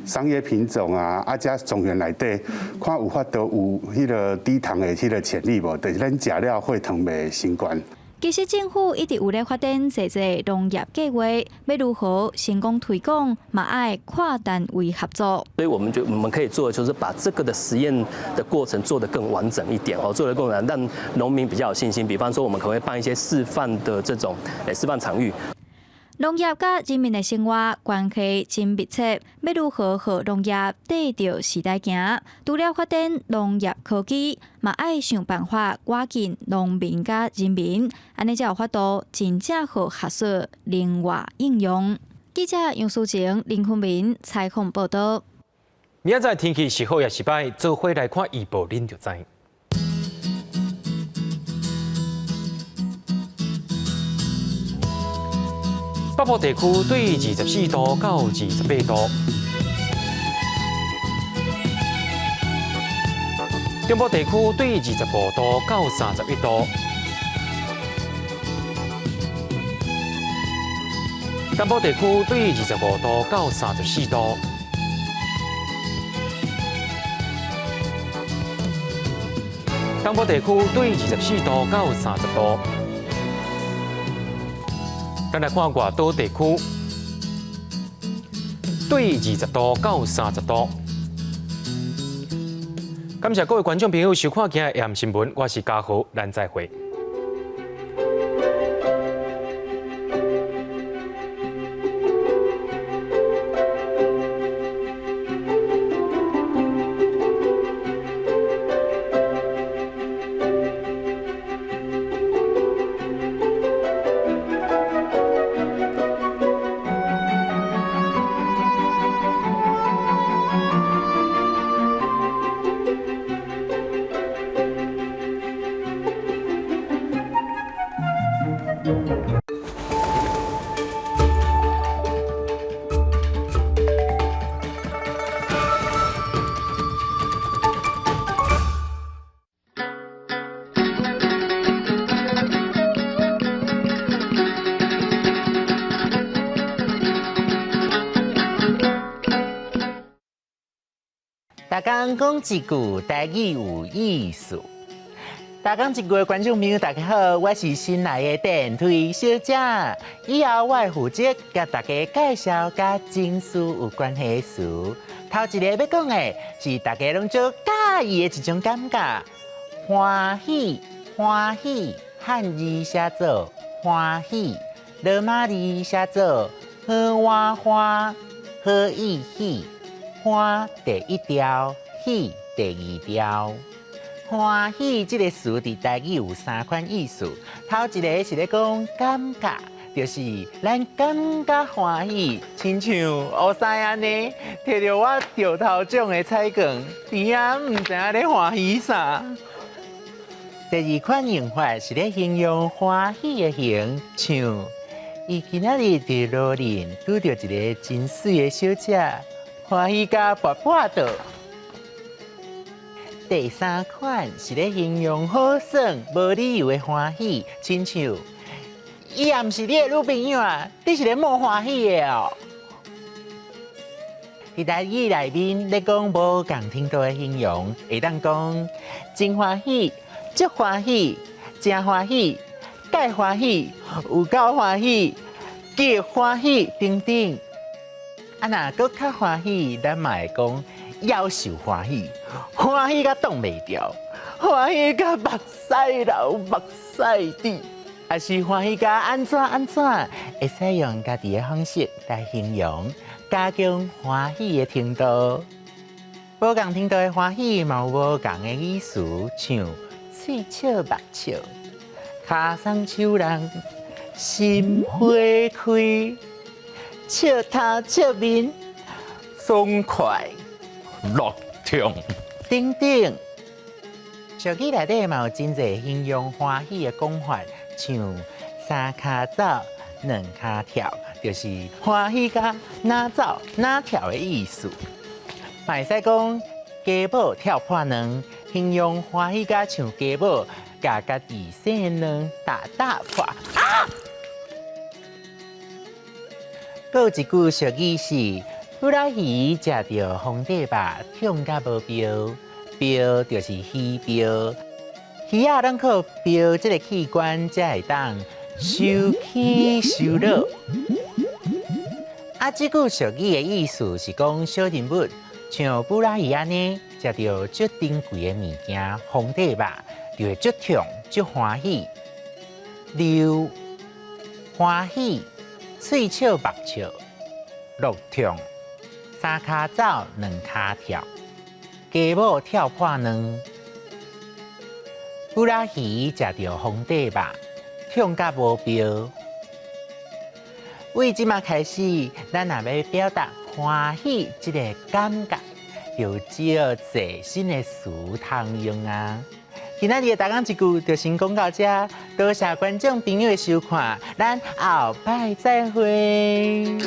商業品種啊，啊，這種源內底，看有法度有彼个低糖的彼个潛力無？就是咱食了血糖袂傷懸。其實政府一直有咧發展濟濟農業計劃，欲如何成功推廣，嘛愛跨單位合作。所以我們就我們可以做的就是把這個的實驗的過程做得更完整一點哦，做得更完整，讓農民比較有信心。比方說，我們可能會辦一些示範的這種示範場域。農業佮人民的生活關係真密切，欲如何予農業綴著時代行？除了發展農業科技，嘛愛想辦法倚近農民佮人民，按呢才有法度真正予學術靈活應用。記者楊淑晴、林坤明採訪報導。明仔載天氣是好抑是䆀，做伙來看預報，恁就知。北部地區對24度到28度，中部地區對25度到31度，南部地區對25度到34度，東部地區對24度到30度。咱來看外島地區，對20度到30度。感謝各位觀眾朋友收看今日的新聞，我是嘉豪，咱再會。逐工講一句台語有意思。逐工一句的觀眾朋友，大家好，我是新來的電梯小姐。以後我會負責共大家介紹佮情緒有關係的詞。頭一個欲講的是大家攏足佮意的一種感覺，歡喜，歡喜，漢字寫做歡喜，羅馬字寫做好歡歡，好意喜。歡第一調，喜第二調。歡喜這個詞佇台語有三款意思。頭一個是咧講感覺，就是咱感覺歡喜，親像烏西按呢，提著我中頭獎的彩券，佇遐毋知影咧歡喜啥。第二款用法是咧形容歡喜的形，像伊今仔日佇路頂拄著一个真媠的小姐。歡喜甲跋跋倒。第三款是咧形容好耍、無理由的歡喜，親像伊也毋是你的女朋友啊，你是咧莫歡喜的哦。佇台語內面咧講無仝程度的形容，會當講真歡喜、足歡喜、誠歡喜、蓋歡喜、有夠歡喜、極歡喜等等。啊，若閣較歡喜，咱嘛會講夭壽歡喜，歡喜甲擋袂牢，歡喜甲目屎流目屎滴，抑是歡喜甲按怎按怎，會使用家己的方式來形容，加強歡喜的程度。無仝程度的歡喜嘛有無仝的意思，像喙笑目笑，跤鬆手人，心花開。笑頭笑面，爽快、樂痛等等。俗語內底嘛有真濟形容歡喜的講法，像三跤走、兩跤跳，就是歡喜甲哪走哪跳的意思。嘛會使講雞母跳破卵，形容歡喜甲像雞母共家己生的卵打打破啊！閣有一句俗語是：布拉魚食著皇帝肉，痛甲無標，標就是魚鰾。魚仔攏靠鰾這个器官才會當收起收落。啊，這句俗語的意思是講小人物像布拉魚按呢，食著足珍貴的物件，皇帝肉就會足痛足歡喜。溜歡喜。喙笑目笑，落痛，三跤走，兩跤跳，雞母跳破卵，龜仔魚食著皇帝肉，痛甲無標。為這馬開始，咱若欲表達歡喜這个感覺，就只有坐新的詞通用啊。今仔日的台港一句就先講到這，多謝觀眾朋友的收看，咱後擺再會。